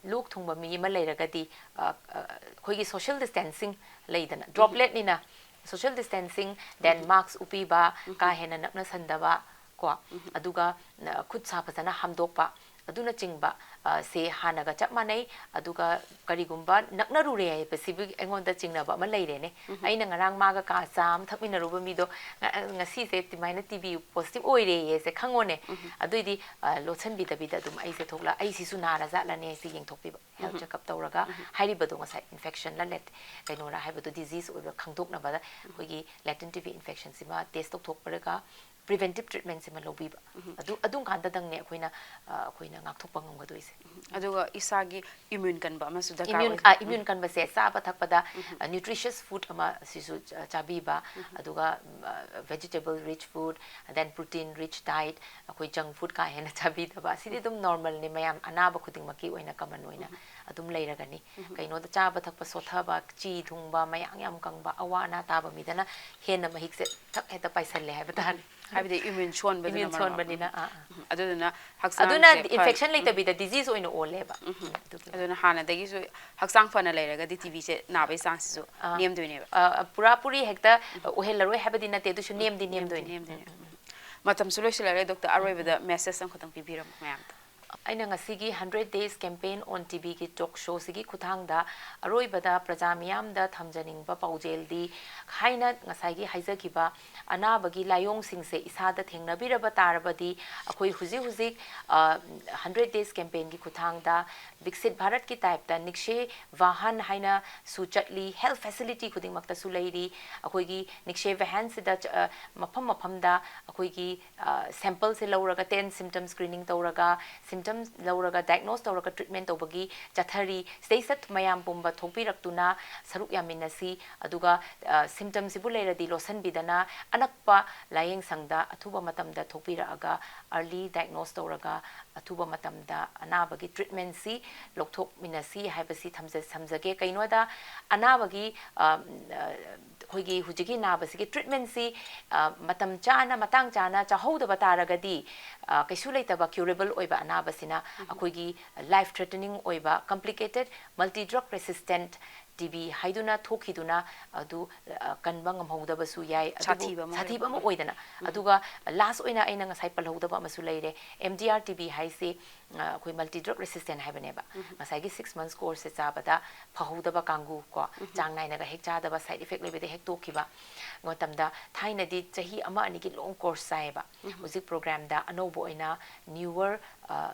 ꯂꯣꯛ ꯊꯨꯡꯕ ꯃꯤ ꯑꯃ ꯂꯩꯔꯒꯗꯤ, ꯑ, ꯑ, ꯑꯩꯈꯣꯏꯒꯤ social distancing ꯂꯩꯗꯅ, dropletꯅꯤꯅ, social distancing, then mask ꯎꯞꯄꯤꯕ, ꯀꯥ ꯍꯦꯟꯅ ꯅꯛꯅꯁꯟꯗꯕ ꯀꯣ, ꯑꯗꯨꯒ, ꯑ, ꯈꯨꯠ ꯁꯥ ꯐꯖꯅ ꯍꯥꯝꯗꯣꯛꯄ, ꯑꯗꯨꯅꯆꯤꯡꯕ, ꯑ, ꯁꯦ ꯍꯥꯟꯅꯒ ꯆꯞ ꯃꯥꯟꯅꯩ꯫ ꯑꯗꯨꯒ ꯀꯔꯤꯒꯨꯝꯕ ꯅꯛꯅꯔꯨꯔꯦ ꯍꯥꯏꯕꯁꯤꯕꯨ ꯑꯩꯉꯣꯟꯗ ꯆꯤꯡꯅꯕ ꯑꯃ ꯂꯩꯔꯦꯅꯦ꯫ ꯑꯩꯅ ꯉꯔꯥꯡ ꯃꯥꯒ ꯀꯥ ꯆꯥ ꯑꯃ ꯊꯛꯃꯤꯟꯅꯔꯨꯕ ꯃꯤꯗꯣ, ꯉ-, ꯉꯁꯤꯁꯦ ꯑꯗꯨꯃꯥꯏꯅ T B positive ꯑꯣꯏꯔꯦꯌꯦ ꯁꯦ ꯈꯪꯉꯣꯅꯦ꯫ ꯑꯗꯨꯏꯗꯤ, ꯑ, ꯂꯣꯠꯁꯤꯟꯕꯤꯗꯕꯤꯗ ꯑꯗꯨꯝ ꯑꯩꯁꯦ ꯊꯣꯛꯂꯛ-, ꯑꯩꯁꯤꯁꯨ ꯅꯥꯔꯖꯥꯠꯂꯅꯦ ꯁꯤ ꯌꯦꯡꯊꯣꯛꯄꯤꯕ꯫ Health checkup ꯇꯧꯔꯒ ꯍꯥꯏꯔꯤꯕꯗꯣ ꯉꯁꯥꯏ infectionꯂ lat-, ꯀꯩꯅꯣꯔꯥ ꯍꯥꯏꯕꯗꯣ, disease ꯑꯣꯏꯕ꯭ꯔꯥ ꯈꯪꯗꯣꯛꯅꯕꯗ ꯑꯩꯈꯣꯏꯒꯤ latent T B infectionꯁꯤꯃ test ꯇꯧꯊꯣꯛꯄꯤꯔꯒ preventive treatmentꯁꯤꯃ ꯂꯧꯕꯤꯕ꯫ ꯑꯗꯨ, ꯑꯗꯨꯝ ꯀꯥꯟꯗꯗꯪꯅꯦ ꯑꯩꯈꯣꯏꯅ, ꯑ, ꯑꯩꯈꯣꯏꯅ ꯉꯥꯛꯊꯣꯛꯄ ꯉꯝꯒꯗꯣꯏꯁꯦ꯫ ꯑꯗꯨꯒ ꯏꯁꯥꯒꯤ immune ꯀꯟꯕ ꯑꯃꯁꯨ ꯗꯔꯀꯥꯔ Immune, ꯑꯣꯏ꯫ ꯑ, immune ꯀꯟꯕꯁꯦ ꯆꯥꯕ ꯊꯛꯄꯗ, ꯑ, nutritious food ꯑꯃ ꯁꯤꯁꯨ ꯆ-, ꯆꯥꯕꯤꯕ, ꯑꯗꯨꯒ, ꯎꯝ, ꯑ, vegetable rich food, then protein rich diet, ꯑꯩꯈꯣꯏ junk food ꯀꯥ ꯍꯦꯟꯅ ꯆꯥꯕꯤꯗꯕ, ꯁꯤꯗꯤ ꯑꯗꯨꯝ normalꯅꯦ, ꯃꯌꯥꯝ ꯑꯅꯥꯕ ꯈꯨꯗꯤꯡꯃꯛꯀꯤ ꯑꯣꯏꯅ common ꯑꯣꯏꯅ ꯑꯗꯨꯝ ꯂꯩꯔꯒꯅꯤ꯫ ꯀꯩꯅꯣꯗ ꯆꯥꯕ ꯊꯛꯄ ꯁꯣꯠꯊꯕ, ꯆꯤ ꯊꯨꯡꯕ, ꯃꯌꯥꯡ ꯌꯥꯝ ꯀꯪꯕ, ꯑꯋꯥ ꯑꯅꯥ ꯇꯥꯕ ꯃꯤꯗꯅ ꯍꯦꯟꯅ ꯃꯍꯤꯛꯁꯦ ꯊꯛ ꯍꯦꯛꯇ ꯄꯥꯏꯁꯜꯂꯦ ꯍꯥꯏꯕ ꯇꯥꯔꯦ꯫ ꯍꯥꯏꯕꯗꯤ ꯏꯃ꯭ꯌꯨꯟ ꯁꯣꯟꯕꯗꯨꯅ ꯏꯃ꯭ꯌꯨꯟ ꯃꯔꯝ ꯑꯣꯏꯔꯒ꯫ ꯁꯣꯟꯕꯅꯤꯅ ꯑꯥ, ꯑꯥ. ꯎꯝ, ꯑꯗꯨꯗꯨꯅ ꯑꯗꯨꯅ ꯍꯛꯆꯥꯡꯁꯦ ꯐ- ꯏꯟꯐꯦꯛꯁꯟ ꯂꯩꯇꯕꯤꯗ ꯗꯤꯖꯤꯖ ꯑꯣꯏꯅ ꯑꯣꯜꯂꯦꯕ. ꯎꯝ, ꯑꯗꯨꯒꯤ ꯑꯗꯨꯅ ꯍꯥꯟꯅꯗꯒꯤꯁꯨ ꯍꯛꯆꯥꯡ ꯐꯅ ꯂꯩꯔꯒꯗꯤ ꯇꯤꯕꯤꯁꯦ ꯅꯥꯕꯒꯤ ꯆꯥꯡꯁꯤꯁꯨ ꯑꯥ. ꯅꯦꯝꯗꯣꯏꯅꯦꯕ. ꯑ, ꯄꯨꯔꯥ ꯄꯨꯔꯤ ꯍꯦꯛꯇ ꯑꯣꯏꯍꯜꯂꯔꯣꯏ ꯍꯥꯏꯕꯗꯤ ꯅꯠꯇꯦ, ꯑꯗꯨꯁꯨ ꯅꯦꯝꯗꯤ ꯅꯦꯝꯗꯣꯏꯅꯦ. ꯅꯦꯝꯗꯣꯏꯅꯦ. ꯎꯝ. ꯃꯇꯝꯁꯨ ꯂꯣꯏꯁꯤꯜꯂꯛꯑꯦ ꯗꯣꯛꯇꯔ, ꯑꯔꯣꯏꯕꯗ ꯃꯦꯁꯦꯖ ꯑꯃꯈꯛꯇꯪ ꯄꯤꯕꯤꯔꯝꯃꯨ ꯃꯌꯥꯝꯗ. ꯑꯩꯅ ꯉꯁꯤꯒꯤ hundred days campaign on TB ꯒꯤ ꯇꯣꯛ ꯁꯣꯁꯤꯒꯤ ꯈꯨꯠꯊꯥꯡꯗ ꯑꯔꯣꯏꯕꯗ ꯄ꯭ꯔꯖꯥ ꯃꯤꯌꯥꯝꯗ ꯊꯝꯖꯅꯤꯡꯕ ꯄꯥꯎꯖꯦꯜꯗꯤ, ꯍꯥꯏꯅ ꯉꯁꯥꯏꯒꯤ ꯍꯥꯏꯖꯈꯤꯕ ꯑꯅꯥꯕꯒꯤ ꯂꯥꯏꯑꯣꯡꯁꯤꯡꯁꯦ ꯏꯁꯥꯗ ꯊꯦꯡꯅꯕꯤꯔꯕ ꯇꯥꯔꯕꯗꯤ, ꯑꯩꯈꯣꯏ ꯍꯧꯖꯤꯛ ꯍꯧꯖꯤꯛ hundred days campaign ꯒꯤ ꯈꯨꯠꯊꯥꯡꯗ ꯕꯤꯛꯁꯤꯠ ꯚꯥꯔꯠꯀꯤ ꯇꯥꯏꯞꯇ ꯅꯤꯛꯁꯦ ꯚꯥꯍꯟ ꯍꯥꯏꯅꯁꯨ ꯆꯠꯂꯤ, ꯍꯦꯜꯊ ꯐꯦꯁꯤꯂꯤꯇꯤ ꯈꯨꯗꯤꯡꯃꯛꯇꯁꯨ ꯂꯩꯔꯤ꯫ ꯑꯩꯈꯣꯏꯒꯤ ꯅꯤꯛꯁꯦ ꯚꯥꯍꯟꯁꯤꯗ ꯆ-, ꯑ, ꯃꯐꯝ ꯃꯐꯝꯗ ꯑꯩꯈꯣꯏꯒꯤ ꯁꯦꯝꯄꯜꯁꯦ ꯂꯧꯔꯒ, ten symptom screening ꯇꯧꯔꯒ, ꯁꯤꯝꯇꯝ ꯂꯧꯔꯒ, ꯗꯥꯏꯒꯅꯣꯁ ꯇꯧꯔꯒ ꯇ꯭ꯔꯤꯠꯃꯦꯟ ꯇꯧꯕꯒꯤ ꯆꯠꯊꯔꯤ꯫ ꯁꯤꯗꯩꯁꯤꯗ ꯃꯌꯥꯝ ꯄꯨꯝꯕ ꯊꯣꯛꯄꯤꯔꯛꯇꯨꯅ ꯁꯔꯨꯛ ꯌꯥꯃꯤꯟꯅꯁꯤ, ꯑꯗꯨꯒ ꯁꯤꯝꯇꯝꯁꯤꯕꯨ ꯂꯩꯔꯗꯤ ꯂꯣꯠꯁꯤꯟꯕꯤꯗꯅ ꯑꯅꯛꯄ ꯂꯥꯏꯌꯦꯡ ꯁꯪꯗ ꯑꯊꯨꯕ ꯃꯇꯝꯗ ꯊꯣꯛꯄꯤꯔꯛꯑꯒ, ꯑꯔꯂꯤ ꯗꯥꯏꯒꯅꯣꯁ ꯇꯧꯔꯒ ꯑꯊꯨꯕ ꯃꯇꯝꯗ ꯑꯅꯥꯕꯒꯤ ꯇ꯭ꯔꯤꯠꯃꯦꯟꯁꯤ ꯂꯧꯊꯣꯛꯃꯤꯟꯅꯁꯤ ꯍꯥꯏꯕꯁꯤ ꯊꯝꯖ-, ꯊꯝꯖꯒꯦ꯫ ꯀꯩꯅꯣꯗ ꯑꯅꯥꯕꯒꯤ, ꯑ, ꯑ, ꯑꯩꯈꯣꯏꯒꯤ ꯍꯧꯖꯤꯛꯀꯤ ꯅꯥꯕꯁꯤꯒꯤ ꯇ꯭ꯔꯤꯠꯃꯦꯟꯁꯤ, ꯑ, ꯃꯇꯝ ꯆꯥꯅ, ꯃꯇꯥꯡ ꯆꯥꯅ ꯆꯥꯍꯧꯗꯕ ꯇꯥꯔꯒꯗꯤ, ꯑ, ꯀꯩꯁꯨ ꯂꯩꯇꯕ ꯀ꯭ꯌꯨꯔꯦꯕꯜ ꯑꯣꯏꯕ ꯑꯅꯥꯕꯁꯤꯅ ꯑꯩꯈꯣꯏꯒꯤ ꯂꯥꯏꯐ ꯊ꯭ꯔꯦꯇꯅꯤꯡ ꯑꯣꯏꯕ complicated multi drug resistant TV ꯍꯥꯏꯗꯨꯅ ꯊꯣꯛꯈꯤꯗꯨꯅ ꯑꯗꯨ, ꯑ, ꯀꯟꯕ ꯉꯝꯍꯧꯗꯕꯁꯨ ꯌꯥꯏ꯫ ꯑꯗꯨꯕꯨ ꯁꯥꯊꯤꯕ ꯑꯃ ꯁꯥꯊꯤꯕ ꯑꯃ ꯑꯣꯏꯔꯛꯄ. ꯑꯣꯏꯗꯅ, ꯑꯗꯨꯒ ꯂꯥꯁ ꯑꯣꯏꯅ ꯑꯩꯅ ꯉꯁꯥꯏ ꯄꯜꯍꯧꯗꯕ ꯑꯃꯁꯨ ꯂꯩꯔꯦ꯫ ꯑꯦꯝ ꯗꯤ ꯑꯥꯔ ꯇꯤꯕꯤ ꯍꯥꯏꯁꯤ, ꯑ, ꯑꯩꯈꯣꯏ ꯃꯜꯇꯤ ꯗ꯭ꯔꯒ ꯔꯦꯁꯤꯁꯇꯦꯟ ꯍꯥꯏꯕꯅꯦꯕ꯫ ꯉꯁꯥꯏꯒꯤ ꯁꯤꯛꯁ ꯃꯟꯁ ꯀꯣꯔꯁꯁꯦ ꯆꯥꯕꯗ ꯐꯍꯧꯗꯕ ꯀꯥꯡꯒꯨ ꯀꯣ, ꯆꯥꯡ ꯅꯥꯏꯅꯒ ꯍꯦꯛ ꯆꯥꯗꯕ, ꯁꯥꯏꯠ ꯏꯐꯦꯛ ꯂꯩꯕꯗ ꯍꯦꯛ ꯇꯣꯛꯈꯤꯕ ꯃꯇꯝꯗ, ꯊꯥꯏꯅꯗꯤ ꯆꯍꯤ ꯑꯃ ꯑꯅꯤꯒꯤ ꯂꯣꯡ ꯀꯣꯔꯁ ꯆꯥꯏꯌꯦꯕ꯫ ꯍꯧꯖꯤꯛ ꯄ꯭ꯔꯣꯒ꯭ꯔꯥꯝꯗ ꯑꯅꯧꯕ ꯑꯣꯏꯅ ꯅ꯭ꯌꯨꯋꯔ, ꯑ,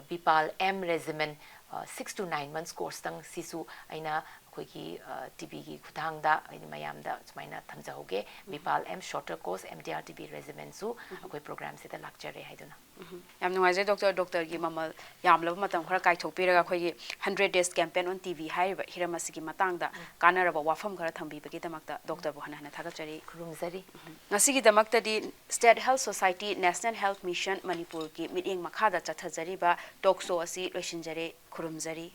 ꯕꯤꯄꯥꯜ ꯑꯦꯝ ꯔꯦꯖꯤꯃꯦꯟ, ꯑ, six to nine months ꯀꯣꯔꯁꯇꯪ ꯁꯤꯁꯨ ꯑꯩꯅ ꯑꯩꯈꯣꯏꯒꯤ, ꯑ, ꯇꯤꯕꯤꯒꯤ ꯈꯨꯠꯊꯥꯡꯗ ꯑꯩꯅ ꯃꯌꯥꯝꯗ ꯁꯨꯃꯥꯏꯅ ꯊꯝꯖꯍꯧꯒꯦ꯫ BPaL M shorter course M D R TB ꯔꯦꯖꯤꯃꯦꯟꯁꯨ ꯑꯩꯈꯣꯏ ꯄ꯭ꯔꯣꯒ꯭ꯔꯥꯝꯁꯤꯗ ꯂꯥꯛꯆꯔꯦ ꯍꯥꯏꯗꯨꯅ꯫ ꯎꯝ. ꯌꯥꯝ ꯅꯨꯡꯉꯥꯏꯖꯩ ꯗꯣꯛꯇꯔ, ꯗꯣꯛꯇꯔꯒꯤ ꯃꯃꯜ ꯌꯥꯝꯂꯕ ꯃꯇꯝ ꯈꯔ ꯀꯥꯏꯊꯣꯛꯄꯤꯔꯒ ꯑꯩꯈꯣꯏꯒꯤ hundred days campaign on TB ꯍꯥꯏꯔꯤꯕ ꯍꯤꯔꯝ ꯑꯁꯤꯒꯤ ꯃꯇꯥꯡꯗ ꯀꯥꯟꯅꯔꯕ ꯋꯥꯐꯝ ꯈꯔ ꯊꯝꯕꯤꯕꯒꯤꯗꯃꯛꯇ ꯗꯣꯛꯇꯔꯕꯨ ꯍꯟꯅ ꯍꯟꯅ ꯊꯥꯒꯠꯆꯔꯤ꯫ ꯈꯨꯔꯨꯝꯖꯔꯤ꯫ ꯉꯁꯤꯒꯤꯗꯃꯛꯇꯗꯤ State Health Society, National Health Mission ꯃꯅꯤꯄꯨꯔꯒꯤ ꯃꯤꯠꯌꯦꯡ ꯃꯈꯥꯗ ꯆꯠꯊꯖꯔꯤꯕ ꯇꯣꯛ ꯁꯣ ꯑꯁꯤ ꯂꯣꯏꯁꯤꯟꯖꯔꯦ꯫ ꯈꯨꯔꯨꯝꯖꯔꯤ꯫